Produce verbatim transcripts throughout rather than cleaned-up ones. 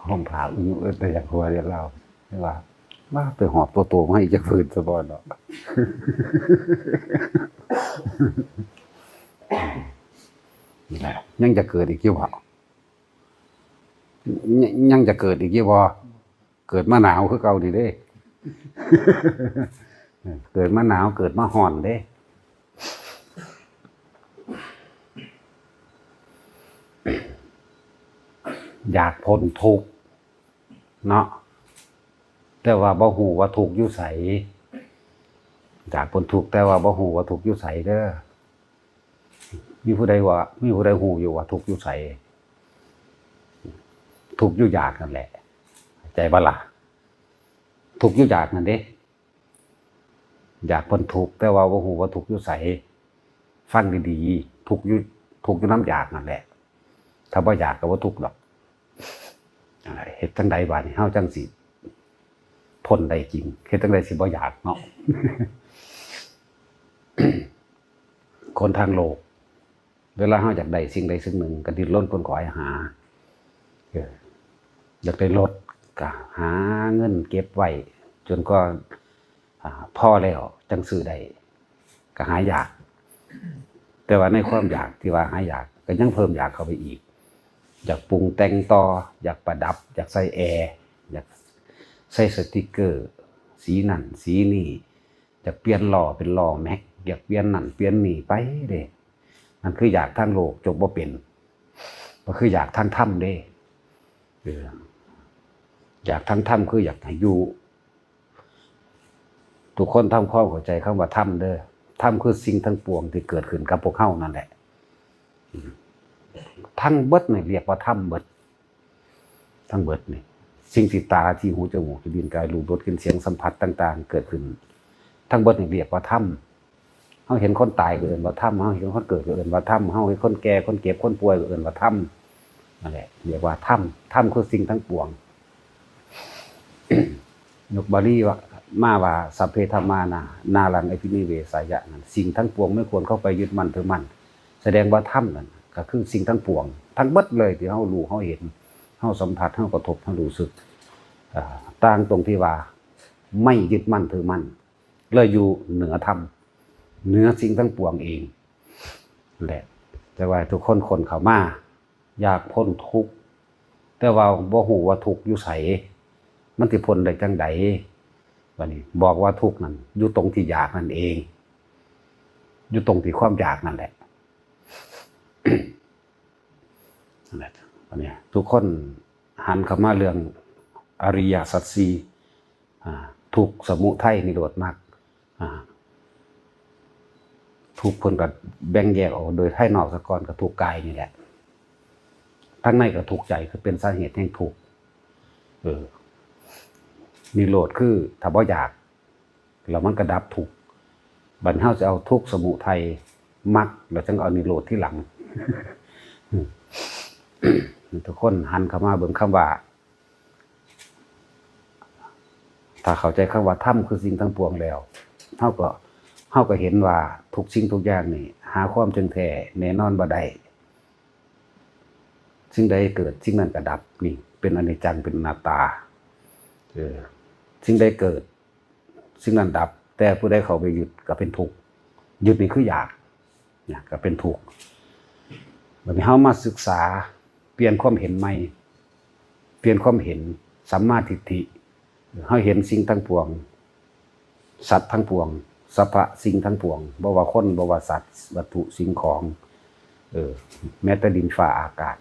ห้องพระอึ้งอึดแต่อยากหัวเรียนเล่าว่า ว่าไปหอบตัวโตมาให้จักพื้นซะบ่เนาะ นี่แหละ ยังจะเกิดอีกอยู่บ่ ยัง ยังจะเกิดอีกอยู่บ่ เกิดมาหนาวคือเก่านี่เด้ เกิดมาหนาว เกิดมาฮ้อนเด้ อยากพ้นทุกข์เนาะ แต่ว่าบ่ฮู้ว่าทุกข์อยู่ไส อยากพ้นทุกข์ แต่ว่าบ่ฮู้ว่าทุกข์อยู่ไสเด้อ มีผู้ใดว่า มีผู้ใดฮู้อยู่ว่าทุกข์อยู่ไส ทุกข์อยู่อยากนั่นแหละ เข้าใจบ่ล่ะ ทุกข์อยู่อยากนั่นเด้ อยากพ้นทุกข์ แต่ว่าบ่ฮู้ว่าทุกข์อยู่ไส ฟังดีๆ ทุกข์อยู่ ทุกข์อยู่นำอยากนั่นแหละ ถ้าบ่อยากก็บ่ทุกข์ดอก นั่นแหละ เฮ็ดจั่งใดบาดนี้ เฮาจั่งสิพ้นได้จริง เฮ็ดจั่งใดสิบ่อยากเนาะ คนทางโลก เวลาเฮาอยากได้สิ่งใดสิ่งหนึ่ง ก็ดิ้นรนขวนขวายหา เออ อยากได้รถ ก็หาเงินเก็บไว้ จนกว่า อ่า พอแล้วจั่งซื้อได้ ก็หายาก แต่ว่าในความอยากที่ว่าหายาก ก็ยังเพิ่มอยากเข้าไปอีก อยากปรุงแต่งต่อ อยากประดับ อยากใส่แอร์ อยากใส่สติกเกอร์ สีนั่นสีนี่ อยากเปลี่ยนล้อเป็นล้อแม็ก อยากเปลี่ยนนั่นเปลี่ยนนี่ไปเด้ นั่นคืออยากทางโลก จบบ่เป็น ก็คืออยากทางธรรมเด้ เออ อยากทางธรรมคืออยากให้อยู่ ทุกคนทำความเข้าใจคำว่าธรรมเด้อ ธรรมคือสิ่งทั้งปวงที่เกิดขึ้นกับพวกเฮานั่นแหละ อืม ทั้งเบิดนี่เรียกว่าธรรมเบิด ทั้งเบิดนี่ สิ่งที่ตา ที่หู จมูก ที่ลิ้น กาย รูป รส กลิ่น เสียง สัมผัสต่างๆ เกิดขึ้น ทั้งเบิดนี่เรียกว่าธรรม เฮาเห็นคนตายก็เอิ้นว่าธรรม เฮาเห็นคนเกิดก็เอิ้นว่าธรรม เฮาเห็นคนแก่ คนเจ็บ คนป่วยก็เอิ้นว่าธรรม นั่นแหละ เรียกว่าธรรม ธรรมคือสิ่งทั้งปวง ยกบาลีว่า มาว่า สัพเพธัมมานา นารังอภินิเวสายะ นั่น สิ่งทั้งปวงไม่ควรเข้าไปยึดมั่นถือมั่น แสดงว่าธรรมนั่นก็คือสิ่งทั้งปวง ทั้งเบิดเลยที่เฮารู้ เฮาเห็น เฮาสัมผัส เฮากระทบ เฮารู้สึก อ่า ต่างตรงที่ว่าไม่ยึดมั่นถือมั่น เลยอยู่เหนือธรรม เหนือสิ่งทั้งปวงเองแหละ แต่ว่าทุกคนคนเข้ามา อยากพ้นทุกข์ แต่ว่าบ่ฮู้ว่าทุกข์อยู่ไส มันสิพ้นได้จั่งใด บัดนี้บอกว่าทุกข์นั่นอยู่ตรงที่อยากนั่นเอง อยู่ตรงที่ความอยากนั่นแหละ นั่นแหละ บัดนี้ทุกคนหันเข้ามาเรื่องอริยสัจสี่ อ่า ทุกข์ สมุทัย นิโรธ มรรค อ่า ทุกข์เพิ่นก็แบ่งแยกออกโดยภายนอกซะก่อน ก็ทุกข์กายนี่แหละ ทางในก็ทุกข์ใจ คือเป็นสาเหตุแห่งทุกข์ เออ นิโรธคือถ้าบ่อยาก แล้วมันก็ดับทุกข์ บัดเฮาจะเอาทุกข์ สมุทัย มรรค แล้วจั่งเอานิโรธทีหลัง ทุกคนหันเข้ามาเบิ่งคำว่า ถ้าเข้าใจคำว่าธรรมคือสิ่งทั้งปวงแล้ว เฮาก็ เฮาก็เห็นว่าทุกสิ่งทุกอย่างนี่หาความเที่ยงแท้แน่นอนบ่ได้ สิ่งใดเกิด สิ่งนั้นก็ดับ นี่เป็นอนิจจัง เป็นอนัตตา เออ สิ่งใดเกิด สิ่งนั้นดับ แต่ผู้ใดเข้าไปยึดก็เป็นทุกข์ ยึดนี่คืออยาก อยากก็เป็นทุกข์ บัดนี้เฮามาศึกษา เปลี่ยนความเห็นใหม่ เปลี่ยนความเห็น สัมมาทิฏฐิ เฮาเห็นสิ่งทั้งปวง สัตว์ทั้งปวง สรรพสิ่งทั้งปวง บ่ว่าคน บ่ว่าสัตว์ วัตถุสิ่งของ เออ แม้แต่ดินฟ้าอากาศ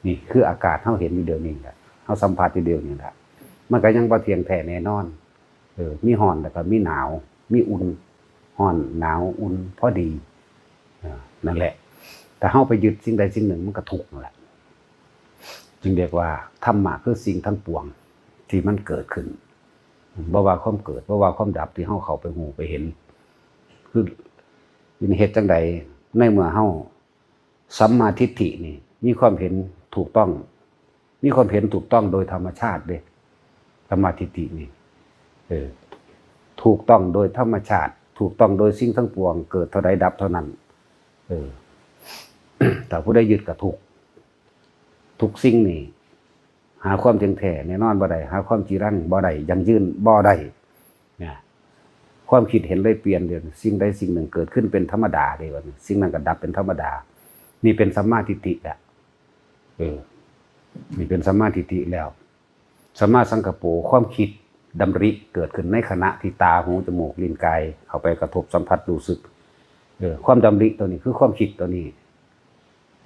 นี่คืออากาศเฮาเห็นอยู่เดี๋ยวนี้แหละ เฮาสัมผัสอยู่เดี๋ยวนี้แหละ มันก็ยังบ่เที่ยงแท้แน่นอน เออ มีร้อนแล้วก็มีหนาว มีอุ่น ร้อน หนาว อุ่น พอดี เออ นั่นแหละ ถ้าเฮาไปยึดสิ่งใดสิ่งหนึ่งมันก็ทุกข์นั่นแหละ จึงเรียกว่าธรรมะคือสิ่งทั้งปวงที่มันเกิดขึ้น บ่ว่าความเกิด บ่ว่าความดับที่เฮาเข้าไปฮู้ไปเห็น คือมันเฮ็ดจั่งใด ในเมื่อเฮาสัมมาทิฏฐินี่ มีความเห็นถูกต้อง มีความเห็นถูกต้องโดยธรรมชาติเด้ สัมมาทิฏฐินี่ เออ ถูกต้องโดยธรรมชาติ ถูกต้องโดยสิ่งทั้งปวง เกิดเท่าใดดับเท่านั้น เออ ถ้าผู้ใดยึดก็ทุกข์ ทุกสิ่งนี่ หาความเที่ยงแท้แน่นอนบ่ได้ หาความจีรังบ่ได้ ยั่งยืนบ่ได้ เนี่ย ความคิดเห็นเลยเปลี่ยนเลย สิ่งใดสิ่งหนึ่งเกิดขึ้นเป็นธรรมดาเลย ว่าสิ่งนั้นก็ดับเป็นธรรมดา นี่เป็นสัมมาทิฏฐิแหละ เออ นี่เป็นสัมมาทิฏฐิแล้ว สัมมาสังกัปโป ความคิดดำริเกิดขึ้นในขณะที่ตา หู จมูก ลิ้น กาย เข้าไปกระทบสัมผัสรู้สึก เออ ความดำริตัวนี้คือความคิดตัวนี้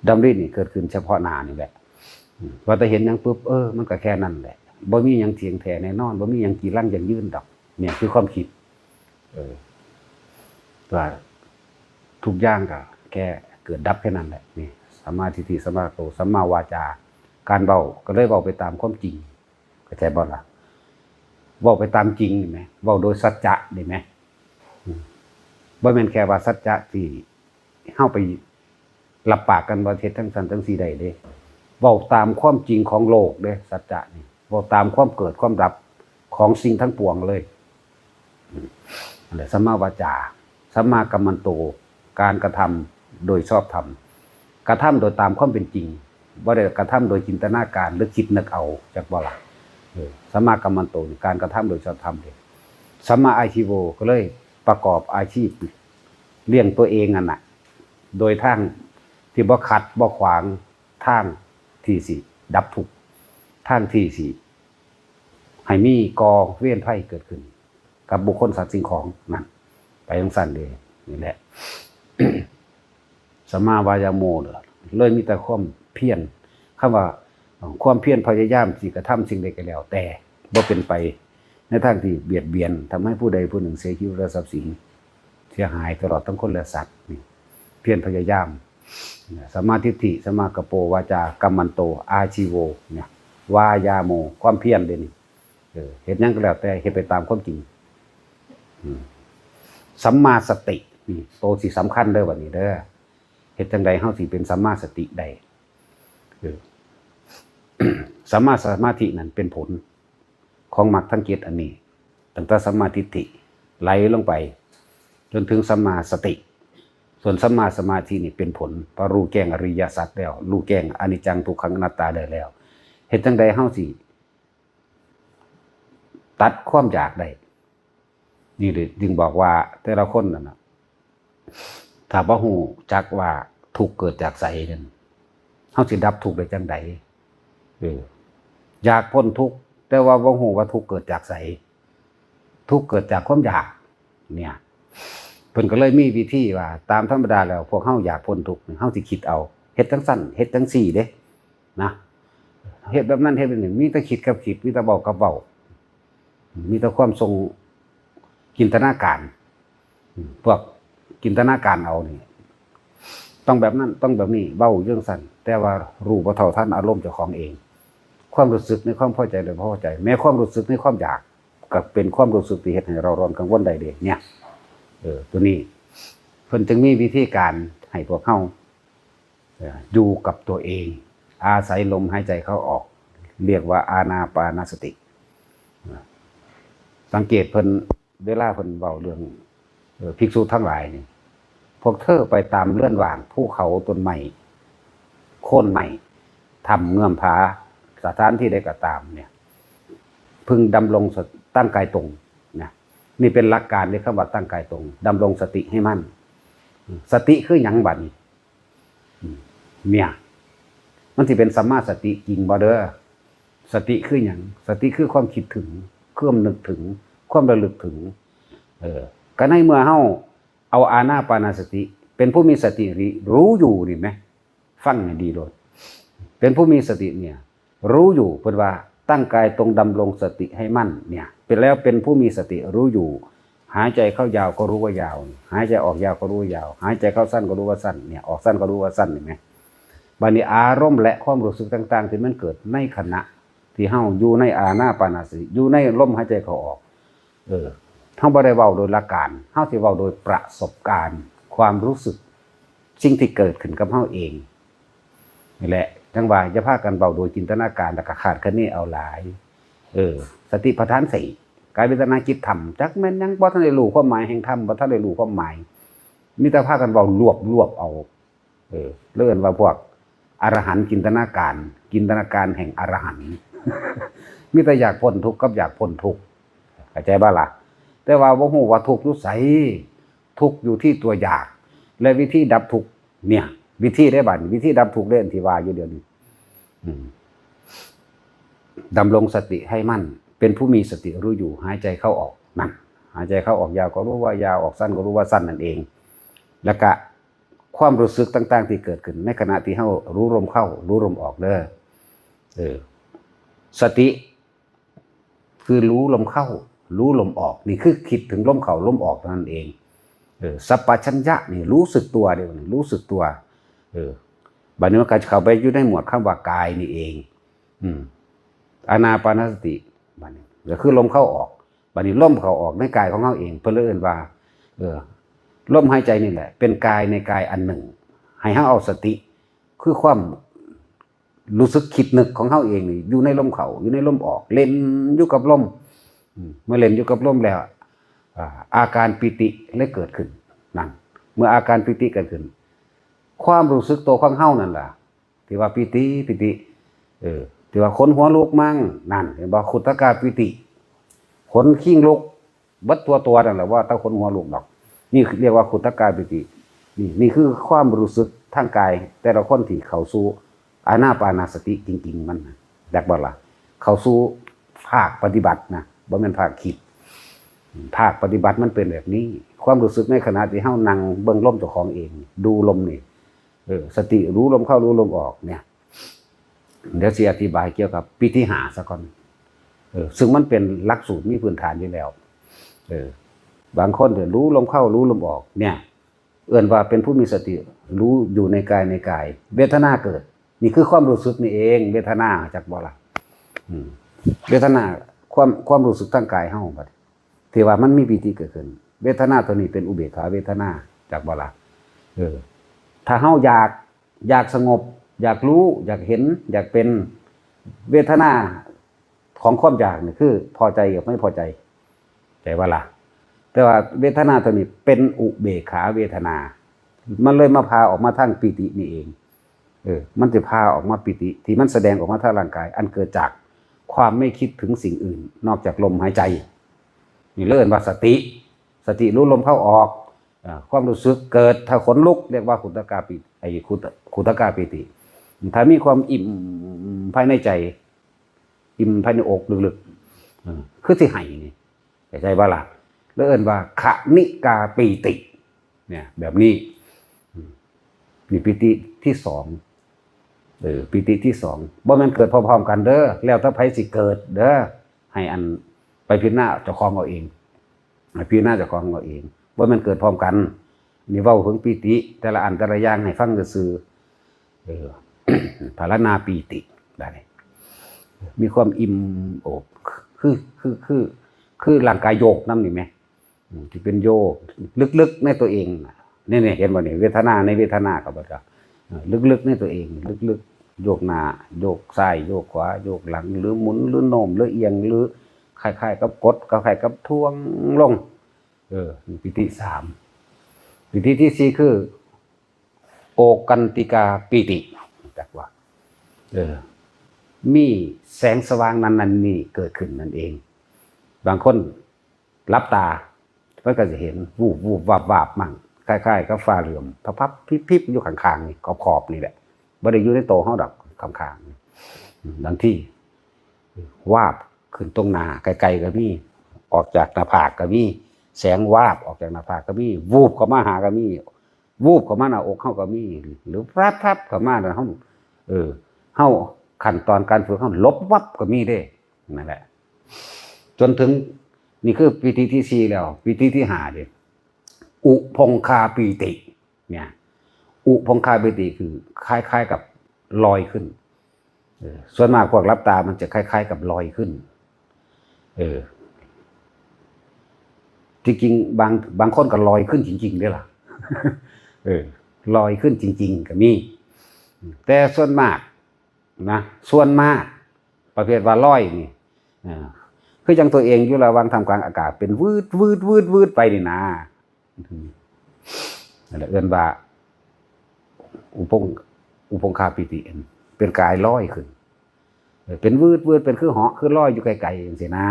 ดำรินี่เกิดขึ้นเฉพาะหน้านี่แหละ อืม ว่าแต่เห็นหยังปุ๊บ เออ มันก็แค่นั้นแหละ บ่มีหยังเที่ยงแท้แน่นอน บ่มีหยังจีรังยั่งยืนดอก เนี่ยคือความคิด เออ ว่าทุกอย่างก็แค่เกิดดับแค่นั้นแหละ นี่ สัมมาทิฏฐิ สัมมาโต สัมมาวาจา การเว้าก็เลยเว้าไปตามความจริง เข้าใจบ่ล่ะ เว้าไปตามจริงนี่แหม เว้าโดยสัจจะนี่แหม อืม บ่แม่นแค่ว่าสัจจะที่เฮาไปรับปากกันว่าเฮ็ดจั่งซั้นจั่งซี้ได้เด้ เว้าตามความจริงของโลกเด้ สัจจะนี่ เว้าตามความเกิดความดับของสิ่งทั้งปวงเลย อืม นั่นแหละ สัมมาวาจา สัมมากัมมันโต การกระทำโดยชอบธรรม กระทำโดยตามความเป็นจริง บ่ได้กระทำโดยจินตนาการหรือคิดนึกเอา จักบ่ล่ะ เออ สัมมากัมมันโตนี่ การกระทำโดยชอบธรรมเด้ สัมมาอาชีโว ก็เลยประกอบอาชีพเลี้ยงตัวเองนั่นน่ะ โดยทางที่บ่ขัดบ่ขวาง ทางที่สิดับทุกข์ ทางที่สิให้มีก่อเวรภัยเกิดขึ้น กับบุคคลสัตว์สิ่งของนั่น ไปจั่งซั้นเด้ นี่แหละ สัมมาวายาโมเลย เลยมีแต่ความเพียร คำว่าความเพียรพยายามสิกระทำสิ่งใดก็แล้วแต่ บ่เป็นไปในทางที่เบียดเบียน ทำให้ผู้ใดผู้หนึ่งเสียชีวิตและทรัพย์สิน เสียหายตลอดทั้งคนและสัตว์ นี่ เพียรพยายาม สัมมาทิฏฐิ สัมมากัปโป วาจากัมมันโต อาชีโว เนี่ย วายาโม ความเพียรเด้นี่ เออ เฮ็ดหยังก็แล้วแต่ เฮ็ดไปตามความจริง อืม สัมมาสติ นี่ โตที่สำคัญเด้อ บัดนี้เด้อ เฮ็ดจั่งใดเฮาสิเป็นสัมมาสติได้ เออ สัมมาสมาธินั่นเป็นผลของมรรคทั้งเจ็ดอันนี้ ตั้งแต่สัมมาทิฏฐิไหลลงไป จนถึงสัมมาสติ ส่วนสัมมาสมาธินี่เป็นผล พอรู้แจ้งอริยสัจแล้ว รู้แจ้งอนิจจังทุกขังอนัตตาได้แล้ว เฮ็ดจั่งใดเฮาสิตัดความอยากได้ นี่เลยจึงบอกว่าแต่ละคนนั่นน่ะ ถ้าบ่ฮู้จักว่าทุกข์เกิดจากไสนั่น เฮาสิดับทุกข์ได้จั่งใด เออ อยากพ้นทุกข์ แต่ว่าบ่ฮู้ว่าทุกข์เกิดจากไส ทุกข์เกิดจากความอยาก เนี่ย เพิ่นก็เลยมีวิธีว่า ตามธรรมดาแล้วพวกเฮาอยากพ้นทุกข์ เฮาสิคิดเอา เฮ็ดจั่งซั้น เฮ็ดจั่งซี้เด้ นะ เฮ็ดแบบนั้น เฮ็ดแบบนี้ มีแต่คิดกับคิด มีแต่เว้ากับเว้า มีแต่ความทรงจินตนาการ พวกจินตนาการเอานี่ ต้องแบบนั้น ต้องแบบนี้ เว้าจั่งซั้น แต่ว่ารู้บ่เท่าทันอารมณ์เจ้าของเอง ความรู้สึกในความพอใจหรือบ่พอใจ แม้ความรู้สึกในความอยาก ก็เป็นความรู้สึกที่เฮ็ดให้เร่าร้อนกังวลได้เด้ เนี่ย เออ ตัวนี้ เพิ่นจึงมีวิธีการให้พวกเฮา เอ่อ อยู่กับตัวเอง อาศัยลมหายใจเข้าออก เรียกว่าอานาปานสติ สังเกตเพิ่น เวลาเพิ่นเว้าเรื่อง เอ่อ ภิกษุทั้งหลายนี่ พวกเธอไปตามเรือนว่าง ภูเขา ต้นไม้ โคนไม้ ถ้ำเงื้อมผา สถานที่ใดก็ตามเนี่ย พึงดำรงสติ ตั้งกายตรงนะ นี่เป็นหลักการในคำว่าตั้งกายตรง ดำรงสติให้มั่น สติคือหยังบัดนี้ อืม เนี่ย มันสิเป็นสัมมาสติจริงบ่เด้อ สติคือหยัง สติคือความคิดถึง ความนึกถึง ความระลึกถึง เออ ก็ในเมื่อเฮาเอาอานาปานสติ เป็นผู้มีสติรู้อยู่นี่แหม ฟังให้ดีโลด เป็นผู้มีสติเนี่ย รู้อยู่ เพิ่นว่าตั้งกายตรงดำรงสติให้มั่นเนี่ย เป็นแล้วเป็นผู้มีสติรู้อยู่ หายใจเข้ายาวก็รู้ว่ายาว หายใจออกยาวก็รู้ว่ายาว หายใจเข้าสั้นก็รู้ว่าสั้นเนี่ย ออกสั้นก็รู้ว่าสั้น เห็นไหม บัดนี้อารมณ์และความรู้สึกต่างๆ ที่มันเกิดในขณะที่เฮาอยู่ในอานาปานสติ อยู่ในลมหายใจเข้าออก เออ เฮาบ่ได้เว้าโดยหลักการ เฮาสิเว้าโดยประสบการณ์ ความรู้สึก สิ่งที่เกิดขึ้นกับเฮาเอง นี่แหละ จั่งว่าอย่าพากันเว้าโดยจินตนาการ แล้วก็คาดคะเนเอาหลาย เออ สติปัฏฐานสี่ กายเวทนาจิตธรรม จักแม่นหยัง บ่ทันได้รู้ความหมายแห่งธรรม บ่ทันได้รู้ความหมาย มีแต่พากันเว้ารวบๆ เอา เออ เรียกว่าพวกอรหันต์จินตนาการ จินตนาการแห่งอรหันต์ มีแต่อยากพ้นทุกข์กับอยากพ้นทุกข์ เข้าใจบ่ล่ะ? แต่ว่าบ่ฮู้ว่าทุกข์อยู่ไส ทุกข์อยู่ที่ตัวอยาก และวิธีดับทุกข์เนี่ย วิธีได้บัดนี้ วิธีดับทุกข์เด้ อันที่ว่าอยู่เดี๋ยวนี้ อืม ดำรงสติให้มั่น เป็นผู้มีสติรู้อยู่ หายใจเข้าออก นั่น หายใจเข้าออกยาวก็รู้ว่ายาว ออกสั้นก็รู้ว่าสั้นนั่นเอง แล้วก็ความรู้สึกต่างๆที่เกิดขึ้นในขณะที่เฮารู้ลมเข้า รู้ลมออกเด้อ เออ สติ คือรู้ลมเข้า รู้ลมออก นี่คือคิดถึงลมเข้าลมออกเท่านั้นเอง เออ สัมปชัญญะนี่รู้สึกตัวเด้ รู้สึกตัว เออ บัดนี้มันก็เข้าไปอยู่ในหมวดคำว่ากายนี่เอง อืม อานาปานสติ บัดนี้ก็คือลมเข้าออก บัดนี้ลมเข้าออกในกายของเฮาเอง เพิ่นเลยเอิ้นว่า เออ ลมหายใจนี่แหละ เป็นกายในกายอันหนึ่ง ให้เฮาเอาสติ คือความรู้สึกคิดนึกของเฮาเองนี่ อยู่ในลมเข้า อยู่ในลมออก เล่นอยู่กับลม อืม เมื่อเล่นอยู่กับลมแล้ว อ่า อาการปีติเลยเกิดขึ้น นั่น เมื่ออาการปีติเกิดขึ้น ความรู้สึกตัวของเฮานั่นล่ะ ที่ว่าปีติ ปีติ เออ ที่ว่าขนหัวลุกมั่ง นั่น เห็นบ่? ขุทกาปีติ ขนคิงลุก เบิดทั่วตัวนั่นแหละ ว่าแต่ขนหัวลุกดอก นี่เรียกว่าขุทกาปีติ นี่ นี่คือความรู้สึกทางกาย แต่ละคนที่เข้าสู่อานาปานสติจริงๆมันน่ะ จักบ่ล่ะ? เข้าสู่ภาคปฏิบัตินะ บ่แม่นภาคคิด ภาคปฏิบัติมันเป็นแบบนี้ ความรู้สึกในขณะที่เฮานั่งเบิ่งลมเจ้าของเอง ดูลมนี่ เออ สติรู้ลมเข้ารู้ลมออกเนี่ย เดี๋ยวสิอธิบายเกี่ยวกับปีติห้าซะก่อน เออ ซึ่งมันเป็นหลักสูตรมีพื้นฐานอยู่แล้ว เออ บางคนเนี่ยรู้ลมเข้ารู้ลมออกเนี่ย เอิ้นว่าเป็นผู้มีสติรู้อยู่ในกายในกาย เวทนาเกิด นี่คือความรู้สึกนี่เอง เวทนา จักบ่ล่ะ? อืม เวทนา ความ ความรู้สึกทางกายเฮาบัด ที่ว่ามันมีปีติเกิดขึ้น เวทนาตัวนี้เป็นอุเบกขาเวทนา จักบ่ล่ะ? เออ ถ้าเฮาอยาก อยากสงบ อยากรู้ อยากเห็น อยากเป็น เวทนาของความอยากนี่คือพอใจกับไม่พอใจ ใจบ่ล่ะ? แต่ว่าเวทนาตัวนี้เป็นอุเบกขาเวทนา มันเลยมาพาออกมาทางปีตินี่เอง เออ มันสิพาออกมาปีติที่มันแสดงออกมาทางร่างกาย อันเกิดจากความไม่คิดถึงสิ่งอื่น นอกจากลมหายใจ นี่เรียกว่าสติ สติรู้ลมเข้าออก อ่า ความรู้สึกเกิด ถ้าขนลุกเรียกว่าขุทกาปี ไอ้ขุท ขุทกาปีติ ถ้ามีความอิ่มภายในใจ อิ่มภายในอกลึกๆ เออ คือสิให้นี่ เข้าใจบ่ล่ะ? แล้วเอิ้นว่าขณิกาปีติ เนี่ย แบบนี้ อืม นี่ปีติที่สอง เออ ปีติที่สอง บ่แม่นเกิดพร้อมๆกันเด้อ แล้วแต่ไผสิเกิดเด้อ ให้อันไปพิจารณาเจ้าของเอาเอง ให้พิจารณาเจ้าของเอาเอง บ่แม่นเกิดพร้อมกัน นี่เว้าถึงปีติ แต่ละอันแต่ละอย่างให้ฟังซื่อๆ เออ ภาวนาปีติ ได้ มีความอิ่มโอบ คือ คือ คือ คือร่างกายโยกนำนี่แหม อืม ที่เป็นโยก ลึกๆในตัวเองน่ะ เนี่ย เนี่ย เห็นบ่นี่ เวทนาในเวทนาก็บ่ได้ เออ ลึกๆในตัวเอง ลึกๆ โยกหน้า โยกซ้าย โยกขวา โยกหลัง หรือหมุน หรือโน้ม หรือเอียง หรือคล้ายๆกับกด คล้ายๆกับถ่วงลง เออ นี่ปีติสาม ปีติที่สี่คือ โอกันติกาปีติ จักว่า เออ มีแสงสว่างนั่นนั่นนี่เกิดขึ้นนั่นเอง บางคนหลับตา มันก็จะเห็น วูบ วูบ วาบ วาบ มั่ง คล้ายๆกับฟ้าเหลือม พับๆ พิบๆ อยู่ข้างๆ นี่ ขอบๆ นี่แหละ บ่ได้อยู่ในโตเฮาดอก ข้างๆ นี่ อืม บางที วาบขึ้นตรงหน้า ไกลๆ ก็มี ออกจากหน้าผากก็มี แสงวาบออกจากหน้าผากก็มี วูบเข้ามาหาก็มี วูบเข้ามาหน้าอกเฮาก็มี หรือแป๊บๆ เข้ามาแล้วเฮา เออ เฮา ขั้นตอนการฝึกเฮาหลบวับก็มีเด้ นั่นแหละ จนถึง นี่คือปีติที่สี่แล้ว ปีติที่ห้าเด้ อุพงคาปีติ เนี่ย อุพงคาปีติคือคล้ายๆกับลอยขึ้น เออ ส่วนมากพวกหลับตามันจะคล้ายๆกับลอยขึ้น เออ ที่จริงบาง บางคนก็ลอยขึ้นจริงๆเด้อล่ะ เออ ลอยขึ้นจริงๆก็มี แต่ส่วนมากนะ ส่วนมาก ประเภทว่าลอยนี่ อ่า คือจั่งตัวเองอยู่ระหว่างท่ามกลางอากาศ เป็นวืด วืด วืด วืดไปนี่นะ อืม นั่นแหละเอิ้นว่า อุพง อุพงคาปีติ เป็นกายลอยขึ้น เออ เป็นวืดวืด เป็นคือเหาะคือลอยอยู่ไกลๆจังซี้นะ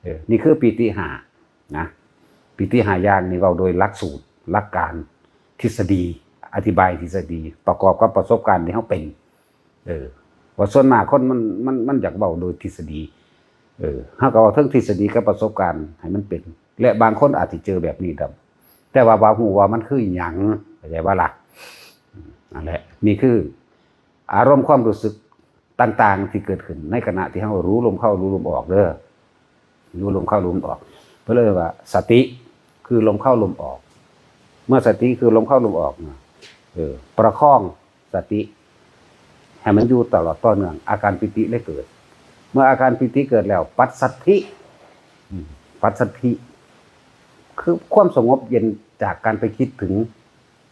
เออ นี่คือปีติห้านะ ปีติห้าอย่างนี่เว้าโดยหลักสูตร หลักการ ทฤษฎี อธิบายทฤษฎี ประกอบกับประสบการณ์ที่เฮาเป็น เออ ว่าส่วนมากคนมัน มัน มันอยากเว้าโดยทฤษฎี เออ เฮาก็เว้าเทิงทฤษฎีกับประสบการณ์ให้มันเป็น และบางคนอาจสิเจอแบบนี้ดอก แต่ว่าบ่ฮู้ว่ามันคืออิหยัง เข้าใจบ่ล่ะ นั่นแหละ นี่คืออารมณ์ความรู้สึกต่างๆที่เกิดขึ้นในขณะที่เฮารู้ลมเข้ารู้ลมออกเด้อ รู้ลมเข้ารู้ลมออก เพิ่นเลยว่าสติคือลมเข้าลมออก เมื่อสติคือลมเข้าลมออกนะ เออ ประคองสติให้มันอยู่ตลอดต่อเนื่อง อาการปีติเลยเกิด เมื่ออาการปีติเกิดแล้ว ปัสสัทธิ อืม ปัสสัทธิ คือความสงบเย็นจากการไปคิดถึง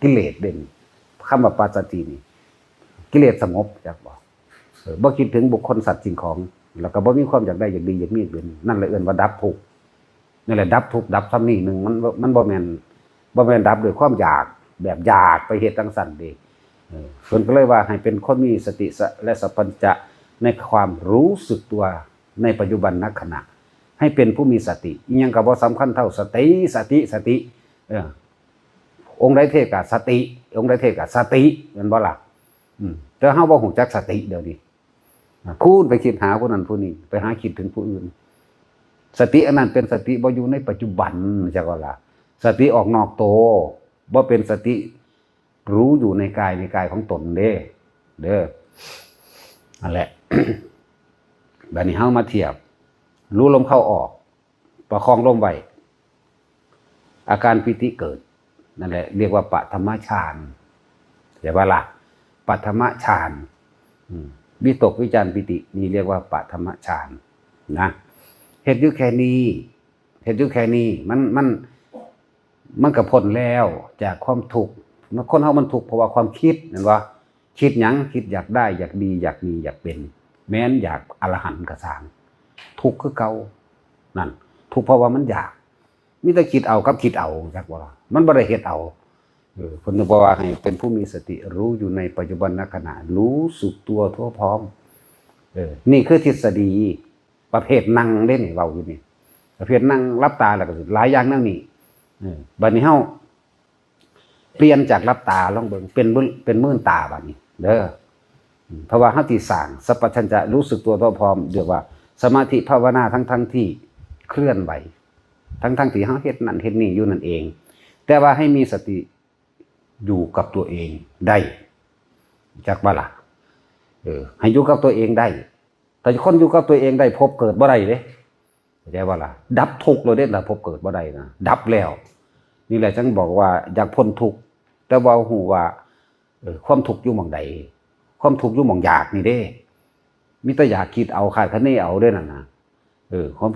กิเลสเด่น คำว่าปัสสัทธินี่ กิเลสสงบ จักบ่ เออ บ่คิดถึงบุคคลสัตว์สิ่งของ แล้วก็บ่มีความอยากได้อยากดีอยากมีอยากเป็น นั่นแหละเอิ้นว่าดับทุกข์ นั่นแหละดับทุกข์ดับส่ำนี้หนึ่ง มัน มันบ่แม่น บ่แม่นดับด้วยความอยาก แบบอยากไปเฮ็ดจั่งซั้นเด้ เออ เพิ่นก็เลยว่าให้เป็นคนมีสติสะ และสัมปชัญญะในความรู้สึกตัวในปัจจุบันนขณะ ให้เป็นผู้มีสติ อิหยังก็บ่สำคัญเท่าสติ สติ สติ เออ องค์ใดเทศน์ก็สติ องค์ใดเทศน์ก็สติ แม่นบ่ล่ะ อืม แต่เฮาบ่ฮู้จักสติเดี๋ยวนี้ อ่ะ คูณไปคิดหาผู้นั้นผู้นี้ ไปหาคิดถึงผู้อื่น สติอันนั้นเป็นสติบ่อยู่ในปัจจุบัน จักว่าล่ะ สติออกนอกโต บ่เป็นสติรู้อยู่ในกาย ในกายของตนเด้ เด้อ นั่นแหละ บัดนี้เฮามาเทียบ รู้ลมเข้าออก ประคองลมไว้ อาการปีติเกิด นั่นแหละ เรียกว่าปฐมฌาน เข้าใจบ่ล่ะ ปฐมฌาน อืม วิตกวิจารปีติ นี่เรียกว่าปฐมฌานนะ เฮ็ดอยู่แค่นี้ เฮ็ดอยู่แค่นี้ มัน มัน มันก็พ้นแล้วจากความทุกข์ คนเฮามันทุกข์เพราะว่าความคิด แม่นบ่ คิดหยัง คิดอยากได้ อยากดี อยากมี อยากเป็น แม้นอยากอรหันต์ก็ซ่าง ทุกข์คือเก่า นั่น ทุกข์เพราะว่ามันอยาก มีแต่คิดเอากับคิดเอา จักบ่ล่ะ มันบ่ได้เฮ็ดเอา เออ เพิ่นถึงบอกว่าให้เป็นผู้มีสติรู้อยู่ในปัจจุบันขณะ รู้สึกตัวทั่วพร้อม เออ นี่คือทฤษฎีประเภทนั่งเด้นี่ เว้าอยู่นี่ ประเภทนั่งหลับตาแล้วก็หลายอย่างแนวนี้ เออ บัดนี้เฮาเปลี่ยนจากหลับตาลองเบิ่ง เป็นมืน เป็นมืนตาบัดนี้ เด้อ อืม เพราะว่าเฮาสิสร้างสัมปชัญญะรู้สึกตัวทั่วพร้อม เรียกว่าสมาธิภาวนาทั้งๆที่เคลื่อนไหว ทั้งๆที่เฮาเฮ็ดนั่นเฮ็ดนี่อยู่นั่นเอง แต่ว่าให้มีสติอยู่กับตัวเองได้ จักบ่ล่ะ เออ ให้อยู่กับตัวเองได้ ถ้าคนอยู่กับตัวเองได้ ภพเกิดบ่ได้เด้ เข้าใจบ่ล่ะ ดับทุกข์เลยเด้ ถ้าภพเกิดบ่ได้นะ ดับแล้ว นี่แหละจั่งบอกว่าอยากพ้นทุกข์ แต่ว่าฮู้ว่า เออ ความทุกข์อยู่หม่องใด ความทุกข์อยู่หม่องอยากนี่เด้ มีแต่อยากคิดเอา คาดคะเนเอาเด้นั่นนะ เออ ความ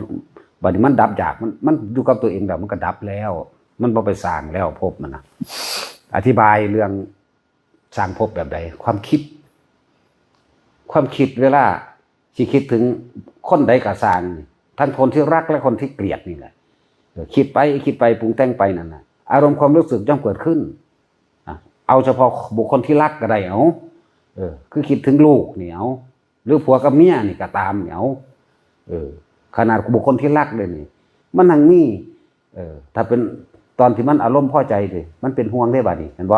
บัดนี้มันดับอยาก มัน มันอยู่กับตัวเองแล้ว มันก็ดับแล้ว มันบ่ไปสร้างแล้วภพมันนะ อธิบายเรื่องสร้างภพแบบใด ความคิด ความคิดเวลาสิคิดถึงคนใดก็ซ่าง ทั้งคนที่รักและคนที่เกลียดนี่แหละ เออ คิดไป คิดไป ปรุงแต่งไปนั่นน่ะ อารมณ์ความรู้สึกย่อมเกิดขึ้น อ่ะ เอาเฉพาะบุคคลที่รักก็ได้ เอา เออ คือคิดถึงลูกนี่ เอา หรือผัวกับเมียนี่ก็ตามนี่ เอา เออ ขนาดบุคคลที่รักเลยนี่ มันยังมี เออ ถ้าเป็นตอนที่มันอารมณ์พอใจเด้ มันเป็นห่วงเด้บัดนี้ เห็นบ่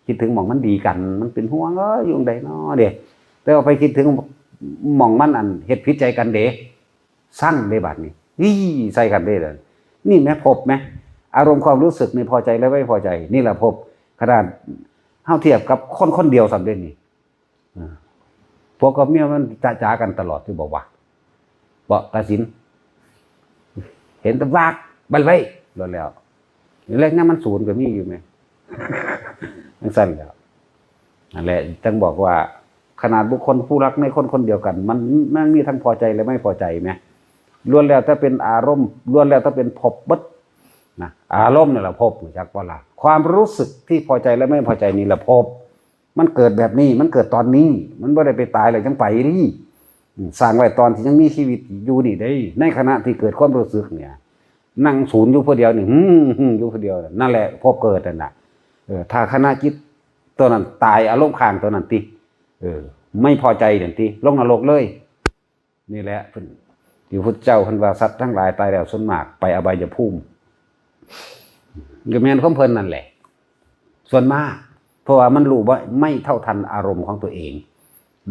คิดถึงหม่องมันดีกัน มันเป็นห่วง เอ้ย อยู่ใดน้อเด้ แต่ว่าไปคิดถึงหม่องมันอันเฮ็ดผิดใจกันเด้ ซังเด้บัดนี้ อี้ ใส่กันเด้เลย นี่แหมภพแหม อารมณ์ความรู้สึกในพอใจและไม่พอใจ นี่แหละภพ ขนาดเฮาเทียบกับคนคนเดียวซ้ำเด้นี่ อ่า ผัวกับเมียมันจะจ๋ากันตลอดอยู่บ่วะ บ่ตัดสิน เห็นแต่วากบันไว้โลดแล้ว แล้วยังมันศูนย์ก็มีอยู่แหม จั่งซั้นแหล้ว นั่นแหละ จั่งบอกว่า ขนาดบุคคลผู้รักในคนคนเดียวกัน มัน มันมีทั้งพอใจและไม่พอใจแหม ล้วนแล้วแต่เป็นอารมณ์ ล้วนแล้วแต่เป็นภพเบิดนะ อารมณ์นี่แหละภพ รู้จักบ่ล่ะ ความรู้สึกที่พอใจและไม่พอใจนี่แหละภพ มันเกิดแบบนี้ มันเกิดตอนนี้ มันบ่ได้ไปตายแล้วจั่งไปนี่ อืม สร้างไว้ตอนที่ยังมีชีวิตอยู่นี่เด้ ในขณะที่เกิดความรู้สึกเนี่ย นั่งศูนย์อยู่ผู้เดียวนี่ หึ่มๆ อยู่ผู้เดียว นั่นแหละภพเกิดนั่นน่ะ เออ ถ้าขณะจิตตัวนั้นตาย อารมณ์ค้างตัวนั้นติ เออ ไม่พอใจนั่นติ ลงนรกเลย นี่แหละเพิ่น ที่พุทธเจ้าเพิ่นว่าสัตว์ทั้งหลายตายแล้วส่วนมากไปอบายภูมิ ก็แม่นของเพิ่นนั่นแหละ ส่วนมาก เพราะว่ามันรู้บ่ ไม่เท่าทันอารมณ์ของตัวเอง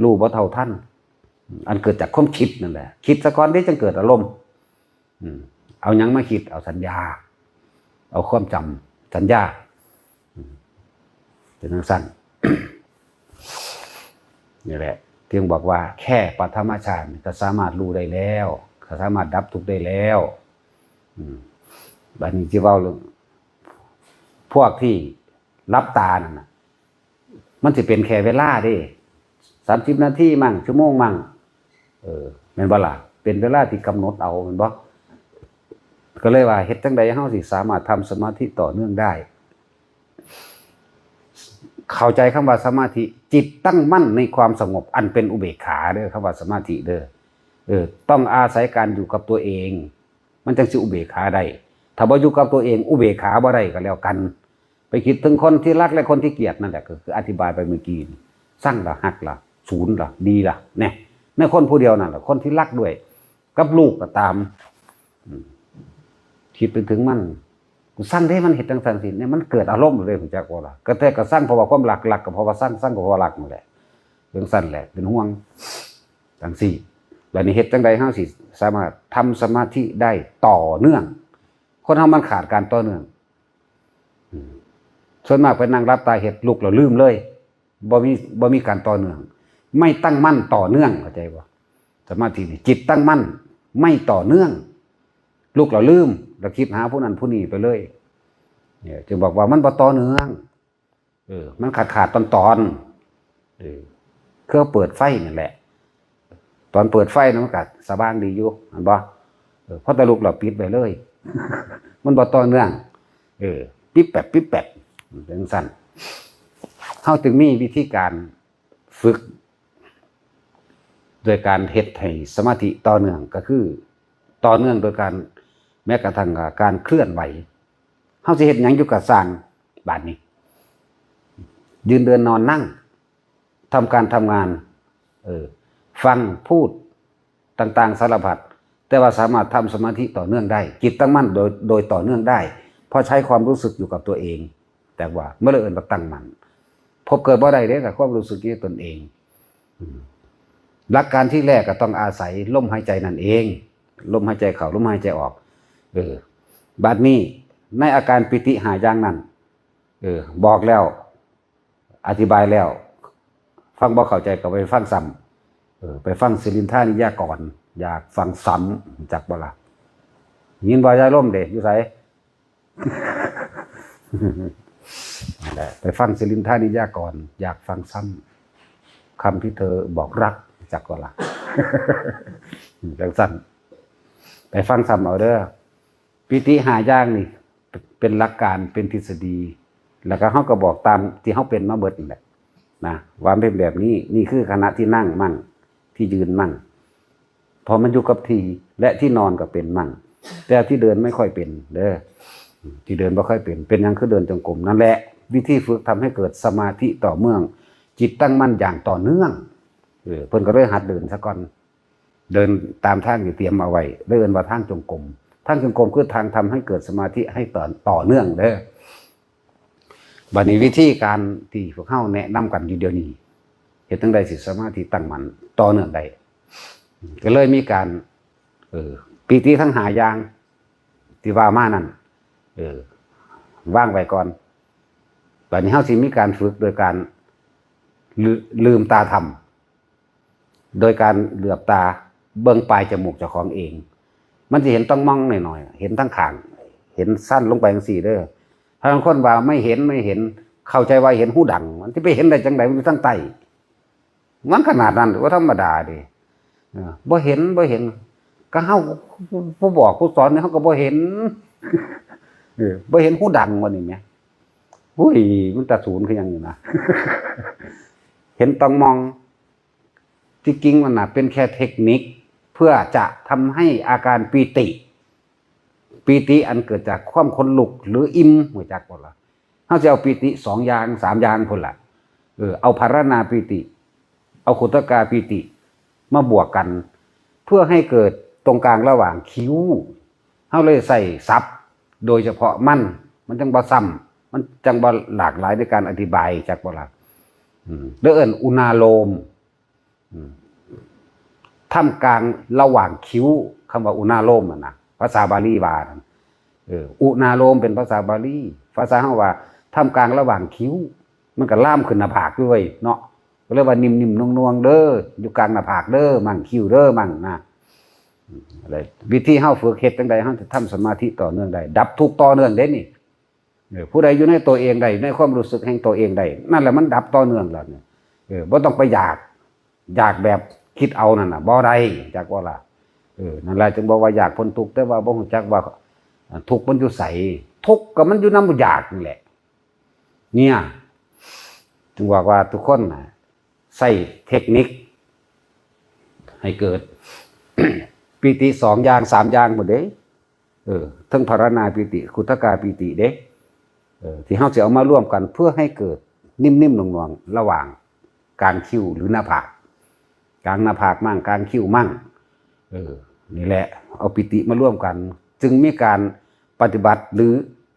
รู้บ่เท่าทัน อันเกิดจากความคิดนั่นแหละ คิดซะก่อนเด้จั่งเกิดอารมณ์ อืม เอาหยังมาคิด เอาสัญญา เอาความจำ สัญญา อืม เป็นจั่งซั่น นี่แหละ เพียงบอกว่าแค่ปฐมฌานก็สามารถรู้ได้แล้ว ก็สามารถดับทุกข์ได้แล้ว อืม บัดนี้สิเว้าเรื่อง พวกที่หลับตานั่นน่ะ มันสิเป็นแค่เวลาเด้ สามสิบนาทีมั่ง ชั่วโมงมั่ง เออ แม่นบ่ล่ะ เป็นเวลาที่กำหนดเอา แม่นบ่ ก็เลยว่าเฮ็ดจั่งใดเฮาสิสามารถทำสมาธิต่อเนื่องได้ เข้าใจคำว่าสมาธิ จิตตั้งมั่นในความสงบอันเป็นอุเบกขาเด้อ คำว่าสมาธิเด้อ เออ ต้องอาศัยการอยู่กับตัวเอง มันจั่งสิอุเบกขาได้ ถ้าบ่อยู่กับตัวเอง อุเบกขาบ่ได้ก็แล้วกัน ไปคิดถึงคนที่รักและคนที่เกลียดนั่นแหละ ก็คืออธิบายไปเมื่อกี้นี่ ซังล่ะ ฮักล่ะ ศูนย์ล่ะ ดีล่ะ แน่ ในคนผู้เดียวนั่นแหละ คนที่รักด้วย กับลูกก็ตาม อืม คิดไปถึงมัน กูซังเด้ มันเฮ็ดจั่งซั่นสิเนี่ย มันเกิดอารมณ์เลย รู้จักบ่ล่ะ ก็แต่ก็ซังเพราะว่าความรัก รักก็เพราะว่าซัง ซังก็เพราะว่ารักนั่นแหละ จั่งซั่นแหละ เป็นห่วง จั่งซี้ บัดนี้เฮ็ดจั่งใดเฮาสิสามารถทำสมาธิได้ต่อเนื่อง คนเฮามันขาดการต่อเนื่อง อืม ส่วนมากไปนั่งหลับตาเฮ็ด ลุกแล้วลืมเลย บ่มี บ่มีการต่อเนื่อง ไม่ตั้งมั่นต่อเนื่อง เข้าใจบ่ สมาธินี่จิตตั้งมั่น ไม่ต่อเนื่อง ลุกแล้วลืม แล้วคิดหาผู้นั้นผู้นี้ไปเลย เนี่ย จึงบอกว่ามันบ่ต่อเนื่อง เออ มันขาดขาดตอนตอนๆ เออ คือเปิดไฟนั่นแหละ ตอนเปิดไฟนะมันก็สว่างดีอยู่ แม่นบ่ เออ พอแต่ลุกแล้วปิดไปเลย มันบ่ต่อเนื่อง เออ ปิ๊บแป๊บ ปิ๊บแป๊บ จั่งซั่น เฮาจึงมีวิธีการฝึก โดยการเฮ็ดให้สมาธิต่อเนื่อง ก็คือต่อเนื่องโดยการ แม้กระทั่งการเคลื่อนไหว เฮาสิเฮ็ดหยังอยู่ก็ซ่าง บาดนี้ ยืนเดินนอนนั่ง ทำการทำงาน เออ ฟังพูดต่างๆ สารพัด แต่ว่าสามารถทำสมาธิต่อเนื่องได้ จิตตั้งมั่นโดย โดยต่อเนื่องได้ เพราะใช้ความรู้สึกอยู่กับตัวเอง แต่ว่าเมื่อเอิ้นว่าตั้งมั่น พบเกิดบ่ได้เด้กับความรู้สึกอยู่ตนเอง อืม หลักการที่แรกก็ต้องอาศัยลมหายใจนั่นเอง ลมหายใจเข้า ลมหายใจออก เออ บัดนี้ในอาการปีติห้าอย่างนั้น เออ บอกแล้ว อธิบายแล้ว ฟังบ่เข้าใจก็ไปฟังซ้ำ เออ ไปฟังสิรินทานิยากร อยากฟังซ้ำ จักบ่ล่ะ ยินบ่ยายลมเด้ อยู่ไส นั่นแหละ ไปฟังสิรินทานิยากร อยากฟังซ้ำ คำที่เธอบอกรัก จักบ่ล่ะ จั่งซั่น ไปฟังซ้ำเอาเด้อ ปีติห้าอย่างนี่เป็นหลักการ เป็นทฤษฎี แล้วก็เฮาก็บอกตามที่เฮาเป็นมาเบิดนั่นแหละนะ ว่ามันเป็นแบบนี้ นี่คือขณะที่นั่งมั่ง ที่ยืนมั่ง พอมันอยู่กับที่ และที่นอนก็เป็นมั่ง แต่ที่เดินไม่ค่อยเป็นเด้อ ที่เดินบ่ค่อยเป็น เป็นหยังคือเดินจงกรม นั่นแหละ วิธีฝึกทำให้เกิดสมาธิต่อเมื่อง จิตตั้งมั่นอย่างต่อเนื่อง เออ เพิ่นก็เลยหัดเดินซะก่อน เดินตามทางที่เตรียมเอาไว้ เลยเอิ้นว่าทางจงกรม ทางจงกรมคือทางทำให้เกิดสมาธิให้ต่อ ต่อเนื่องเด้อ บัดนี้วิธีการที่พวกเฮาแนะนำกันอยู่เดี๋ยวนี้ เฮ็ดจั่งใดสิสมาธิตั้งมั่นต่อเนื่องได้ ก็เลยมีการ เออ ปีติทั้งห้าอย่างที่ว่ามานั่น เออ วางไว้ก่อน บัดนี้เฮาสิมีการฝึกโดยการลื- ลืมตาทำ โดยการเหลือบตาเบิ่งปลายจมูกเจ้าของเอง มันสิเห็นต้องมองหน่อยๆ เห็นทั้งข้าง เห็นสั้นลงไปจั่งซี้เด้อ ถ้าบางคนว่าไม่เห็น ไม่เห็น เข้าใจว่าเห็นฮูดัง มันสิไปเห็นได้จั่งใด มันอยู่ทางใต้ มันขนาดนั้น บ่ธรรมดาเด้ เออ บ่เห็น บ่เห็น ก็เฮาผู้บอกผู้สอนนี่เฮาก็บ่เห็น เออ บ่เห็นฮูดังว่านี่แหม อุ้ย มันตาศูนย์คือหยังนี่นะ เห็นต้องมอง ที่จริงมันน่ะเป็นแค่เทคนิค เพื่อจะทำให้อาการปีติ ปีติอันเกิดจากความขนลุกหรืออิ่ม รู้จักบ่ล่ะ เฮาสิเอาปีติสองอย่าง สามอย่างพุ้นล่ะ เออ เอาภารณาปีติ เอาขุทกาปีติ มาบวกกัน เพื่อให้เกิดตรงกลางระหว่างคิ้ว เฮาเลยใส่ศัพท์โดยเฉพาะมัน มันจั่งบ่ซ้ำ มันจั่งบ่หลากหลายในการอธิบาย จักบ่ล่ะ อืม แล้วเอิ้นอุณาโลม อืม ท่ามกลางระหว่างคิ้ว คำว่าอุณาโลมอะนะ ภาษาบาลีว่านั่น เออ อุณาโลมเป็นภาษาบาลี ภาษาเฮาว่า ท่ามกลางระหว่างคิ้ว มันก็ลามขึ้นหน้าผากด้วยเนาะ ก็เลยว่านิ่มๆ นวลๆ เด้อ อยู่กลางหน้าผากเด้อ มั่งคิ้วเด้อ มั่งนะ อืม อะไร วิธีเฮาฝึกเฮ็ดจั่งใด เฮาจะทำสมาธิต่อเนื่องได้ ดับทุกข์ต่อเนื่องเด้นี่ เออ ผู้ใดอยู่ในตัวเองได้ ในความรู้สึกแห่งตัวเองได้ นั่นแหละมันดับต่อเนื่องแล้วเนี่ย เออ บ่ต้องไปอยาก อยากแบบคิดเอานั่นน่ะ บ่ได้ จักว่าล่ะ เออ นั่นแหละจึงบอกว่าอยากพ้นทุกข์ แต่ว่าบ่ฮู้จักว่า อ่า ทุกข์มันอยู่ไส ทุกข์ก็มันอยู่นำอยากนี่แหละ เนี่ย จึงบอกว่าทุกคนน่ะ ใช้เทคนิค ให้เกิด ปีติสองอย่าง สามอย่างหมดเด้ เออ ทั้งภาวนาปีติ ขุทกาปีติเด้ เออ ที่เฮาสิเอามาร่วมกันเพื่อให้เกิดนิ่มๆ หน่วงๆ ระหว่างกลางคิ้วหรือหน้าผาก กลางหน้าผากมั่ง กลางคิ้วมั่ง เออ นี่แหละ เอาปีติมาร่วมกัน จึงมีการปฏิบัติหรือ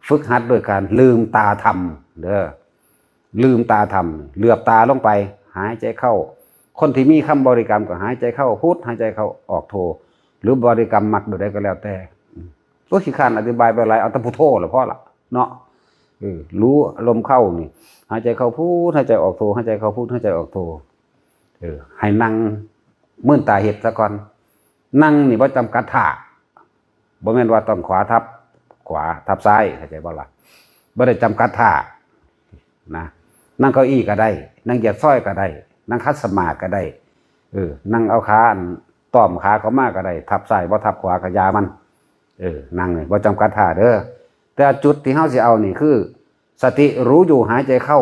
ฝึกหัดโดยการลืมตาทำเด้อ ลืมตาทำ เหลือบตาลงไป หายใจเข้า คนที่มีคำบริกรรมก็หายใจเข้าพุท หายใจเข้าออกโท หรือบริกรรมมักแบบใดก็แล้วแต่ อืม ตัวขี้ข้านอธิบายไปหลาย เอาแต่พุทโธละพอละเนาะ เออ รู้อารมณ์เข้านี่ หายใจเข้าพุท หายใจออกโท หายใจเข้าพุท หายใจออกโท เออ ให้นั่งมืนตาเฮ็ดซะก่อน นั่งนี่บ่จำกัดท่า บ่แม่นว่าต้องขวาทับขวาทับซ้าย เข้าใจบ่ล่ะ บ่ได้จำกัดท่านะ นั่งเก้าอี้ก็ได้ นั่งเหยียดซอยก็ได้ นั่งขัดสมาธิก็ได้ เออ นั่งเอาขาอันต้อมขาเข้ามาก็ได้ ทับซ้ายบ่ทับขวาก็อย่ามัน เออ นั่งนี่บ่จำกัดท่าเด้อ แต่จุดที่เฮาสิเอานี่คือ สติรู้อยู่หายใจเข้า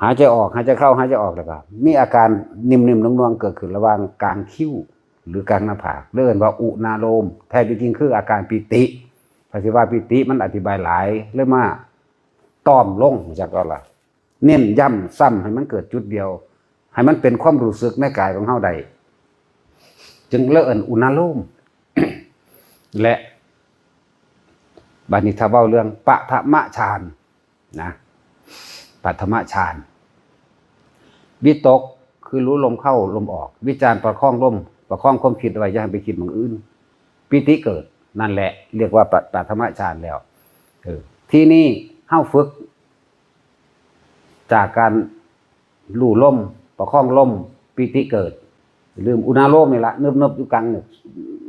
หายใจออก หายใจเข้า หายใจออก แล้วก็มีอาการนิ่มๆ นวลๆ เกิดขึ้นระหว่างกลางคิ้ว หรือกลางหน้าผาก เรียกว่าอุณาโลม แท้ที่จริงคืออาการปีติ ภาษาว่าปีติมันอธิบายหลาย เลยมาต้อมลง จักเอาล่ะ เน้นย้ำซ้ำให้มันเกิดจุดเดียว ให้มันเป็นความรู้สึกในกายของเฮาได้ จึงเรียกเอิ้นอุณาโลม และบัดนี้ถ้าเว้าเรื่องปฐมฌานนะ ปฐมฌาน วิตกคือรู้ลมเข้าลมออก วิจารประคองลม ประคองความคิดไว้ อย่าให้ไปคิดหม่องอื่น ปีติเกิด นั่นแหละเรียกว่าป ปฐมฌานแล้ว เออ ที่นี่เฮาฝึก จากการลู่ลม ประคองลม ปีติเกิด ลืมอุณาโลมนี่ละ เนิบๆ อยู่กลางห